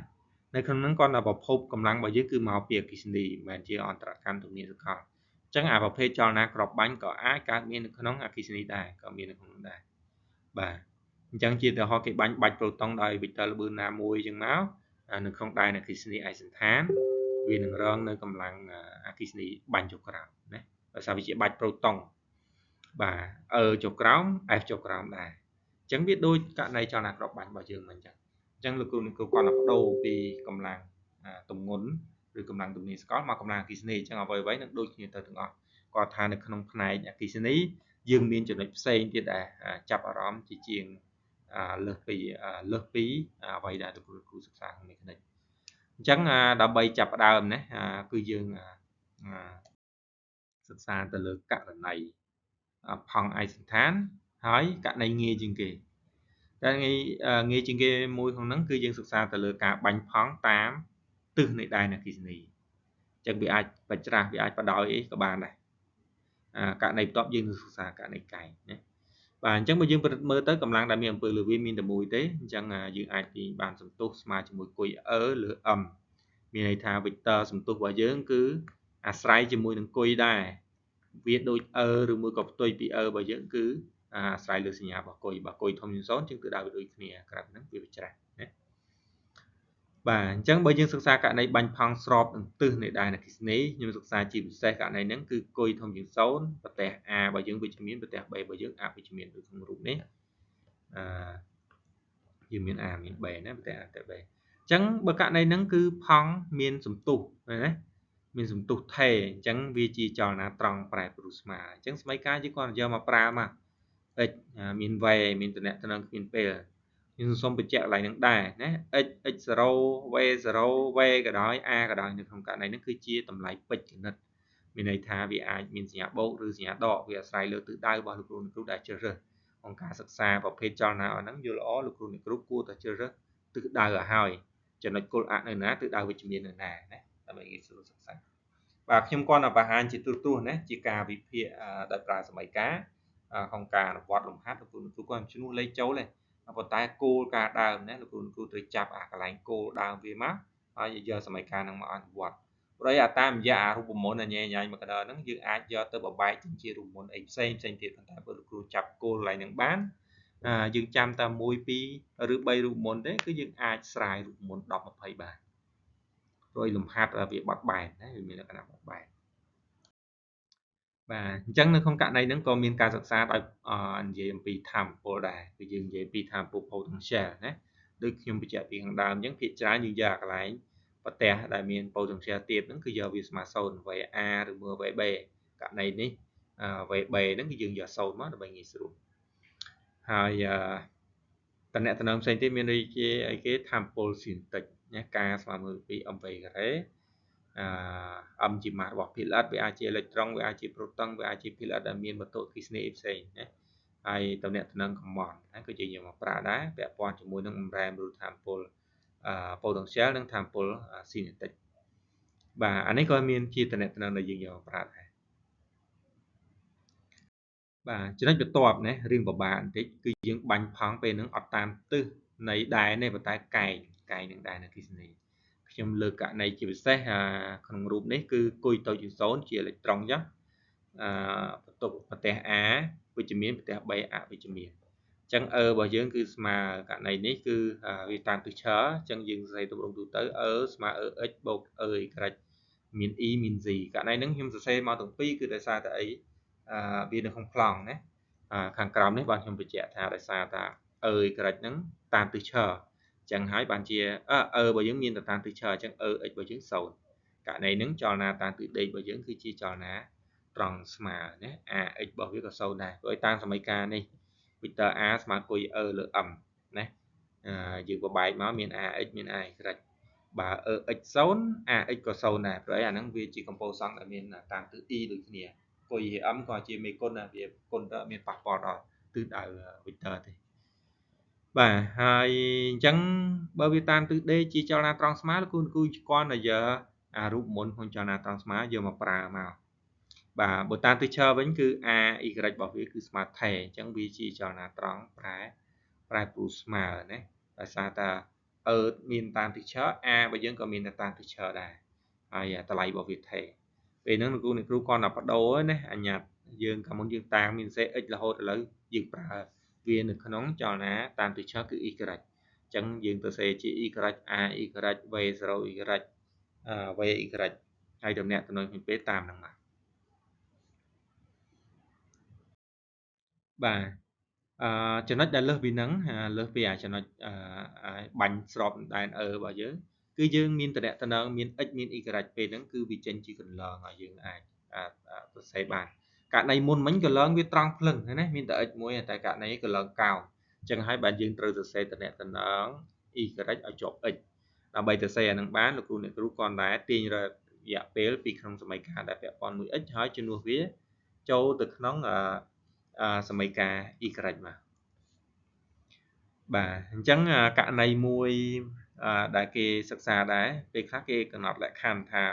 នៅក្នុងហ្នឹងគាត់តែប្រភពកម្លាំងរបស់យើងគឺមកពីអគ្គិសនីមិនមែនជាអន្តរកម្មទំនាញសកលអញ្ចឹងអាប្រភេទចលនាគ្រាប់បាញ់ក៏អាចកើតមាននៅក្នុងអគ្គិសនីដែរក៏មាននៅក្នុងនោះដែរបាទអញ្ចឹងជាឧទាហរណ៍គេបាញ់បាច់ប្រូតុងដោយវិកទ័រល្បឿនណាមួយអញ្ចឹងមកនៅក្នុងដែនអគ្គិសនីឯកសណ្ឋានវានឹងរងនៅកម្លាំងអគ្គិសនីបាញ់ចុះក្រោមណាដោយសារវាជាបាច់ប្រូតុងបាទ E ចុះក្រោម F ចុះក្រោមដែរអញ្ចឹងវាដូចករណីចលនាគ្រាប់បាញ់របស់យើងមិនអញ្ចឹងអញ្ចឹងលោកគ្រូអ្នកគ្រូគាត់តែបដូរពីកម្លាំងទម្ងន់ឬកម្លាំងទំនាញសកលមកកម្លាំងអគ្គិសនីអញ្ចឹងអ្វីៗនឹងដូចគ្នាទៅទាំងអស់គាត់ថានៅក្នុងផ្នែកអគ្គិសនីយើងមានចំណុចផ្សេងទៀតដែរចាប់អារម្មណ៍ជាជាងលើសពីអ្វីដែលលោកគ្រូសិក្សាក្នុងមេកានិកអញ្ចឹងដើម្បីចាប់ផ្ដើមណាគឺយើងសិក្សាទៅលើករណីផង់ឯកសណ្ឋានហើយករណីងាយជាងគេតែងាយជាងគេមួយក្នុងហ្នឹងគឺយើងសិក្សាទៅលើការបាញ់ផង់តាមទិសនៃដែនអគ្គិសនីអញ្ចឹងវាអាចបច្រាស់វាអាចបដោយអីក៏បានដែរករណីបន្ទាប់យើងនឹងសិក្សាករណីកែងណាបាទអញ្ចឹងបើយើងពិនិត្យមើលទៅកម្លាំងដែលមានអំពើលើវាមានតែមួយទេអញ្ចឹងយើងអាចទាញបានសន្ទុះស្មើជាមួយគុយ E លើ M មានន័យថា vector សន្ទុះរបស់យើងគឺអាស្រ័យជាមួយនឹងគុយដែរវាដូច E ឬមួយក៏ផ្ទុយពី E របស់យើងគឺអាស្រ័យលើសញ្ញារបស់គុយបើគុយធំជាង0ជាងគឺដៅវាដូចគ្នាក្រៅពីហ្នឹងវាវិច្រាស់ណាបាទអញ្ចឹងបើយើងសិក្សាករណីបាញ់ផង់ស្របនឹងទិសនៃដែនអគ្គិសនីខ្ញុំសិក្សាជាពិសេសករណីហ្នឹងគឺគុយធំជាង0ប្រទេស A របស់យើងវិជ្ជមានប្រទេស B របស់យើងអវិជ្ជមានដូចក្នុងរូបនេះយើងមាន A មាន B ណាប្រទេស A ប្រទេស B អញ្ចឹងបើករណីហ្នឹងគឺផង់មានសន្ទុះណាមានសន្ទុះថេអញ្ចឹងវាជាចលនាត្រង់ប្រែប្រួលស្មើអញ្ចឹងសមីការយើងគាត់យកមកប្រើមក x មាន v មានតំណែងគ្មានពេលខ្ញុំសូមបញ្ជាក់កន្លែងហ្នឹងដែរណា x x0 v0 v ក៏ដោយ a ក៏ដោយនៅក្នុងករណីហ្នឹងគឺជាតម្លៃពេជ្រគណិតមានន័យថាវាអាចមានសញ្ញាបូកឬសញ្ញាដកវាអាស្រ័យលើទិសដៅរបស់លោកគ្រូអ្នកគ្រូដែលជ្រើសរើសក្នុងការសិក្សាប្រភេទចលនាហ្នឹងយល់ល្អលោកគ្រូអ្នកគ្រូគួរតែជ្រើសរើសទិសដៅឲ្យហើយចំណុចគោលអនៅណាទិសដៅវិជ្ជមាននៅណាណាដើម្បីងាយស្រួលសិក្សាបាទខ្ញុំគាត់តែបង្ហាញជាទូទៅណាជាការវិភាគដោយប្រើសមីការក្នុងការអនុវត្តលំហាត់លោកគ្រូអ្នកគ្រូគាត់ជំនួសលេខចូលទេប៉ុន្តែគោលការណ៍ដើមណាលោកគ្រូអ្នកគ្រូត្រូវចាប់អាកន្លែងគោលដើមវាមកហើយយកសមីការហ្នឹងមកអនុវត្តព្រោះអាតាមរយៈអារូបមន្តញ៉ៃញ៉ៃមកកដហ្នឹងយើងអាចយកទៅបបែកជារូបមន្តអីផ្សេងផ្សេងទៀតប៉ុន្តែបើលោកគ្រូចាប់គោលកន្លែងហ្នឹងបានយើងចាំតែ1 2ឬ3រូបមន្តទេគឺយើងអាចស្រាយរូបមន្ត10 20បានព្រោះលំហាត់វាបត់បែនណាវាមានលក្ខណៈបត់បែនបាទអញ្ចឹងនៅក្នុងករណីហ្នឹងក៏មានការសិក្សាដោយនិយាយអំពីធម្មពលដែរគឺយើងនិយាយពីធម្មពល potential ណា ដូចខ្ញុំបញ្ជាក់ពីខាងដើមអញ្ចឹងភាគច្រើនយើងយកកន្លែងប្រទះដែលមាន potential ទាបហ្នឹងគឺយកវាស្មើ0 VA ឬមួយ VB ករណីនេះ VB ហ្នឹងគឺយើងយក0មកដើម្បីងាយស្រួលហើយតំណតំណងផ្សេងទៀតមានដូចជាអីគេធម្មពលស៊ីនតិចណា K ស្មើ1 2 mv ការ៉េអឺ m ជាម៉ាស់របស់ភាគល្អិតវាអាចជាអេឡិចត្រុងវាអាចជាប្រូតុងវាអាចជាភាគល្អិតដែលមានវត្ថុអគ្គិសនីផ្សេងណាហើយតំណតំណងកំមន់ណាក៏យើងយកមកប្រើដែរពាក់ព័ន្ធជាមួយនឹងបំរែមឬធម្មពល potential និងធម្មពលស៊ីនេតិកបាទអានេះក៏មានជាតំណតំណងដែលយើងយកមកប្រើដែរបាទចំណុចបន្ទាប់ណារឿងពិបាកបន្តិចគឺយើងបាញ់ផង់ពេលហ្នឹងអត់តាមទិសនៃដែនទេប៉ុន្តែកែងកែងនឹងដែនអគ្គិសនីខ្ញុំលើកករណីជាពិសេសក្នុងរូបនេះគឺគុយតូចជាង0ជាអេឡិចត្រុងចុះអឺបន្ទុកប្រទេស A វិជ្ជមានប្រទេស B អវិជ្ជមានអញ្ចឹង E របស់យើងគឺស្មើករណីនេះគឺវាតាមទិសឈរអញ្ចឹងយើងសរសេរទម្រង់ទូទៅ E ស្មើ EX បូក EY មាន E មាន Z ករណីហ្នឹងខ្ញុំសរសេរមកទាំងពីរគឺដោយសារតែអីវានៅក្នុងប្លង់ណាខាងក្រោមនេះបាទខ្ញុំបញ្ជាក់ថាដោយសារតែ EY ហ្នឹងតាមទិសឈរអញ្ចឹងហើយបានជា E របស់យើងមានទៅតាមទិសឈរអញ្ចឹង EX របស់យើង0ករណីហ្នឹងចលនាតាមទិសដេករបស់យើងគឺជាចលនាត្រង់ស្មើណា AX របស់វាក៏0ដែរព្រោះតាមសមីការនេះ vector A ស្មើគុយ E លើ M ណាយើងបបែកមកមាន AX មាន AY បើ EX 0 AX ក៏0ដែរព្រោះអីអាហ្នឹងវាជាកម្ពូលសង់ដែលមានតាមទិស E ដូចគ្នាគុយ M ក៏ជាមេគុណដែរវាគុណទៅអត់មានប៉ះពាល់ដល់ទិសដៅ vector ទេបាទហើយអញ្ចឹងបើវាតាមទិសដេកជាចលនាត្រង់ស្មើលោកគ្រូគ្រាន់តែយកអារូបមន្តក្នុងចលនាត្រង់ស្មើយកមកប្រើមកបាទបើតាមទិសឈរវិញគឺ AY របស់វាគឺស្មើថេអញ្ចឹងវាជាចលនាត្រង់ប្រែប្រួលស្មើណាដោយសារតែ E មានតាមទិសឈរ A របស់យើងក៏មានតាមទិសឈរដែរហើយតម្លៃរបស់វាថេពេលហ្នឹងលោកគ្រូអ្នកគ្រូគ្រាន់តែបដូរណាអញ្ញាតយើងកាលមុនយើងតាំងមានសេ x រហូតឥឡូវយើងប្រើវានៅក្នុងចលនាតាមទិសឈរគឺ y អញ្ចឹងយើងទៅសេជា y a y v0 y v y ហើយតំណាក់តំណងពេលតាមហ្នឹងមកបាទចំណុចដែលលើសពីហ្នឹងលើសពីអាចំណុចបាញ់ស្របដែន E របស់យើងគឺយើងមានតំណតំណងមាន x មាន y ពេលហ្នឹងគឺវាចេញជាកន្លងឲ្យយើងអាចសរសេរបានករណីមុនមិញកន្លងវាត្រង់ភ្លឹងណាមានតែ x មួយតែករណីកន្លងកោងអញ្ចឹងហើយបាទយើងត្រូវសរសេរតំណតំណង y ឲ្យជាប់ x ដើម្បីសរសេរអានឹងបានលោកគ្រូអ្នកគ្រូគ្រាន់តែទាញរយៈពេលពីក្នុងសមីការដែលពាក់ព័ន្ធមួយ x ហើយជំនួសវាចូលទៅក្នុងសមីការ y មកបាទអញ្ចឹងករណីមួយដែលគេសិក្សាដែរពេលខ្លះគេកំណត់លក្ខខណ្ឌថា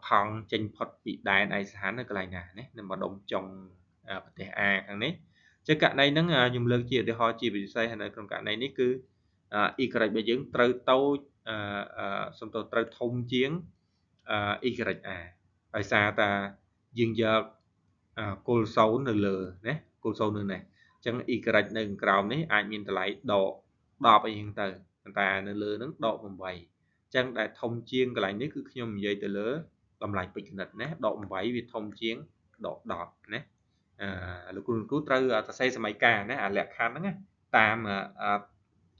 ផង់ចេញផុតពីដែនឯកសណ្ឋាននៅកន្លែងណាណានៅម្ដុំចុងប្រទេស A ខាងនេះចឹងករណីហ្នឹងខ្ញុំលើកជាឧទាហរណ៍ជាពិសេសនៅក្នុងករណីនេះគឺ y របស់យើងត្រូវតូចសំទោសត្រូវធំជាង YA ដោយសារតាយើងយកគោល0នៅលើណាគោល0នៅនេះអញ្ចឹង y នៅក្រោមនេះអាចមានតម្លៃដក10អីហ្នឹងទៅប៉ុន្តែនៅលើហ្នឹងដក8អញ្ចឹងដែលធំជាងកន្លែងនេះគឺខ្ញុំនិយាយទៅលើតម្លៃពេជ្រគណិតណាដក8វាធំជាងដក10ណាលោកគ្រូគ្រូត្រូវសរសេរសមីការណាអាលក្ខខណ្ឌហ្នឹងតាម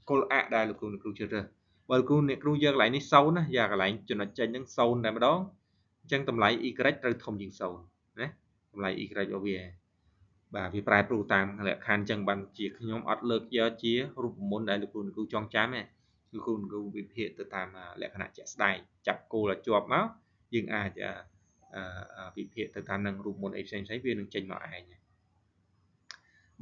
គោលអៈដែលលោកគ្រូគ្រូជ្រើសរើសបើលោកគ្រូអ្នកគ្រូយកកន្លែងនេះ0ណាយកកន្លែងចំណុចចេញហ្នឹង0តែម្ដងអញ្ចឹងតម្លៃ y ត្រូវធំជាង0ណាតម្លៃ y របស់វាបាទវាប្រែប្រួលតាមលក្ខខណ្ឌអញ្ចឹងបានជាខ្ញុំអត់លើកយកជារូបមន្តដែលលោកគ្រូគ្រូចងចាំទេគឺគ្រូគ្រូវិភាគទៅតាមលក្ខណៈជាក់ស្ដែងចាប់គោលឲ្យជាប់មកយើងអាចវិភាគទៅតាមនឹងរូបមន្តអីផ្សេងៗវានឹងចេញមកឯង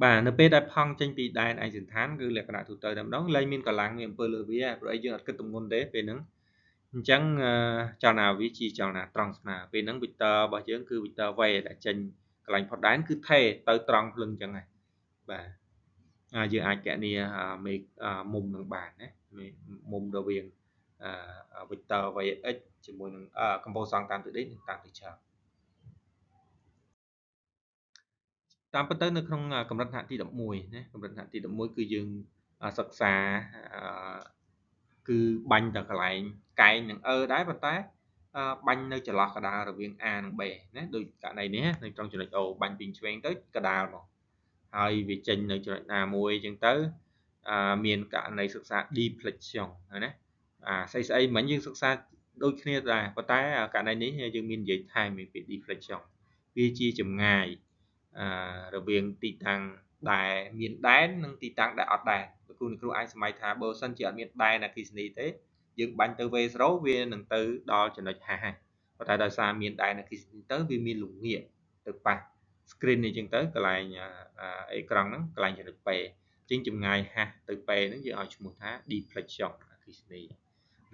បាទនៅពេលដែលផង់ចេញពីដែនឯកសណ្ឋានគឺលក្ខណៈទូទៅតែម្ដងលែងមានកម្លាំងមានអំពើលើវាព្រោះអីយើងអត់គិតទម្ងន់ទេពេលហ្នឹងអញ្ចឹងចលនាវាជាចលនាត្រង់ស្មើពេលហ្នឹង vector របស់យើងគឺ vector v ដែលចេញកន្លែងផុតដែនគឺថេទៅត្រង់ភ្លឹងអញ្ចឹងហើយបាទយើងអាចកណនីមេមុំនឹងបានណាមុំរវាង vector vx ជាមួយនឹងកម្ពស់សង់តាមទិសដេកនិងតាមទិសឈរតាមពិតទៅនៅក្នុងកម្រិតថ្នាក់ទី11ណាកម្រិតថ្នាក់ទី11គឺយើងសិក្សាគឺបាញ់តែកន្លែងកែងនិង E ដែរប៉ុន្តែបាញ់នៅចន្លោះកណ្ដាលរវាង A និង B ណាដូចករណីនេះនៅត្រង់ចំណុច O បាញ់ពីឆ្វេងទៅកណ្ដាលមកហើយវាចេញនៅចំណុចណាមួយអញ្ចឹងទៅ មានករណីសិក្សា deflection ណា អាស្អីស្អីមិញយើងសិក្សាដូចគ្នាដែរ ប៉ុន្តែករណីនេះយើងមាននិយាយថែមពី deflection វាជាចម្ងាយរវាងទីតាំងដែលមានដែន និងទីតាំងដែលអត់ដែន។ លោកគ្រូអ្នកគ្រូអាចសម័យថា បើសិនជាអត់មានដែនអគ្គិសនីទេ យើងបាញ់ទៅ V0 វានឹងទៅដល់ចំណុចហះហើយ ប៉ុន្តែដោយសារមានដែនអគ្គិសនីទៅ វាមានលំងាកទៅប៉ះ screen នេះចឹងទៅ កន្លែងអេក្រង់ហ្នឹង កន្លែងចំណុច P ជាងចម្ងាយហះទៅ P ហ្នឹង យើងឲ្យឈ្មោះថា deflection អគ្គិសនី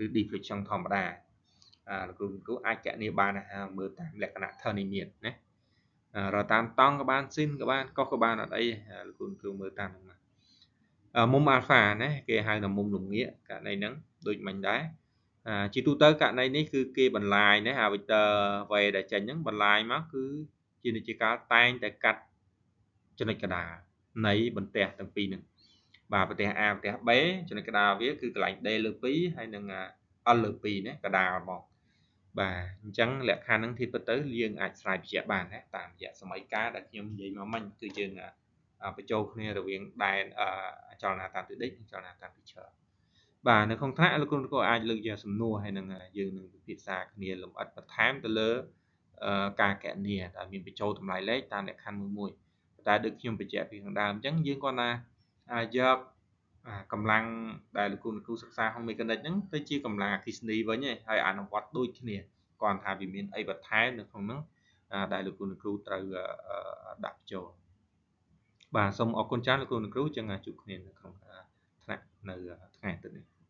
ឬ deflection ធម្មតា។ លោកគ្រូគ្រូអាចកណនាបានមើលតាមលក្ខណៈធនិមានណា រកតាមតង់ក៏បាន ស៊ីនក៏បាន កុសក៏បាន អត់អី លោកគ្រូគ្រូមើលតាមហ្នឹង។ មុំអាល់ហ្វាណា គេហៅថាមុំលំងាក ករណីហ្នឹងដូចមិញដែរ។ ជាទូទៅករណីនេះគឺគេបន្លាយណា អា vector v ដែលចេញហ្នឹងបន្លាយមក គឺជានិច្ចកាលតែងតែកាត់ចំណុចកណ្ដាលនៃបន្ទះទាំងពីរហ្នឹង។ បាទ បន្ទះ A បន្ទះ B ចំណុចកណ្ដាលវាគឺកន្លែង D លើ 2 ហើយនិង L លើ 2 ណា កណ្ដាលហ្មង។ បាទ អញ្ចឹងលក្ខខណ្ឌហ្នឹងធៀបពិតទៅយើងអាចស្រាយបញ្ជាក់បានណា តាមរយៈសម័យកាលដែលខ្ញុំនិយាយមកមិញ គឺយើងបញ្ចូលគ្នារវាងដែនចលនាតាមទិសដេក និងចលនាតាមទិសឈរ។ បាទ នៅក្នុងថ្នាក់លោកគ្រូក៏អាចលើកយកសំណួរ ហើយនឹងយើងនឹងពិភាក្សាគ្នាលម្អិតបន្ថែមទៅលើការកណនាដែលមានបញ្ចូលតម្លៃលេខតាមលក្ខខណ្ឌមួយមួយ តែដូចខ្ញុំបញ្ជាក់ពីខាងដើមអញ្ចឹង យើងគាត់ណាយកកម្លាំងដែលលោកគ្រូអ្នកគ្រូសិក្សាក្នុងមេកានិកហ្នឹងទៅជាកម្លាំងអគ្គិសនីវិញ ហើយអនុវត្តដូចគ្នា គ្រាន់ថាវាមានអីបន្ថែមនៅក្នុងហ្នឹងដែលលោកគ្រូអ្នកគ្រូត្រូវដាក់បញ្ចូល។ បាទ សូមអរគុណច្រើនលោកគ្រូអ្នកគ្រូ ចឹងជួបគ្នានៅក្នុងថ្នាក់នៅថ្ងៃអាទិត្យនេះ។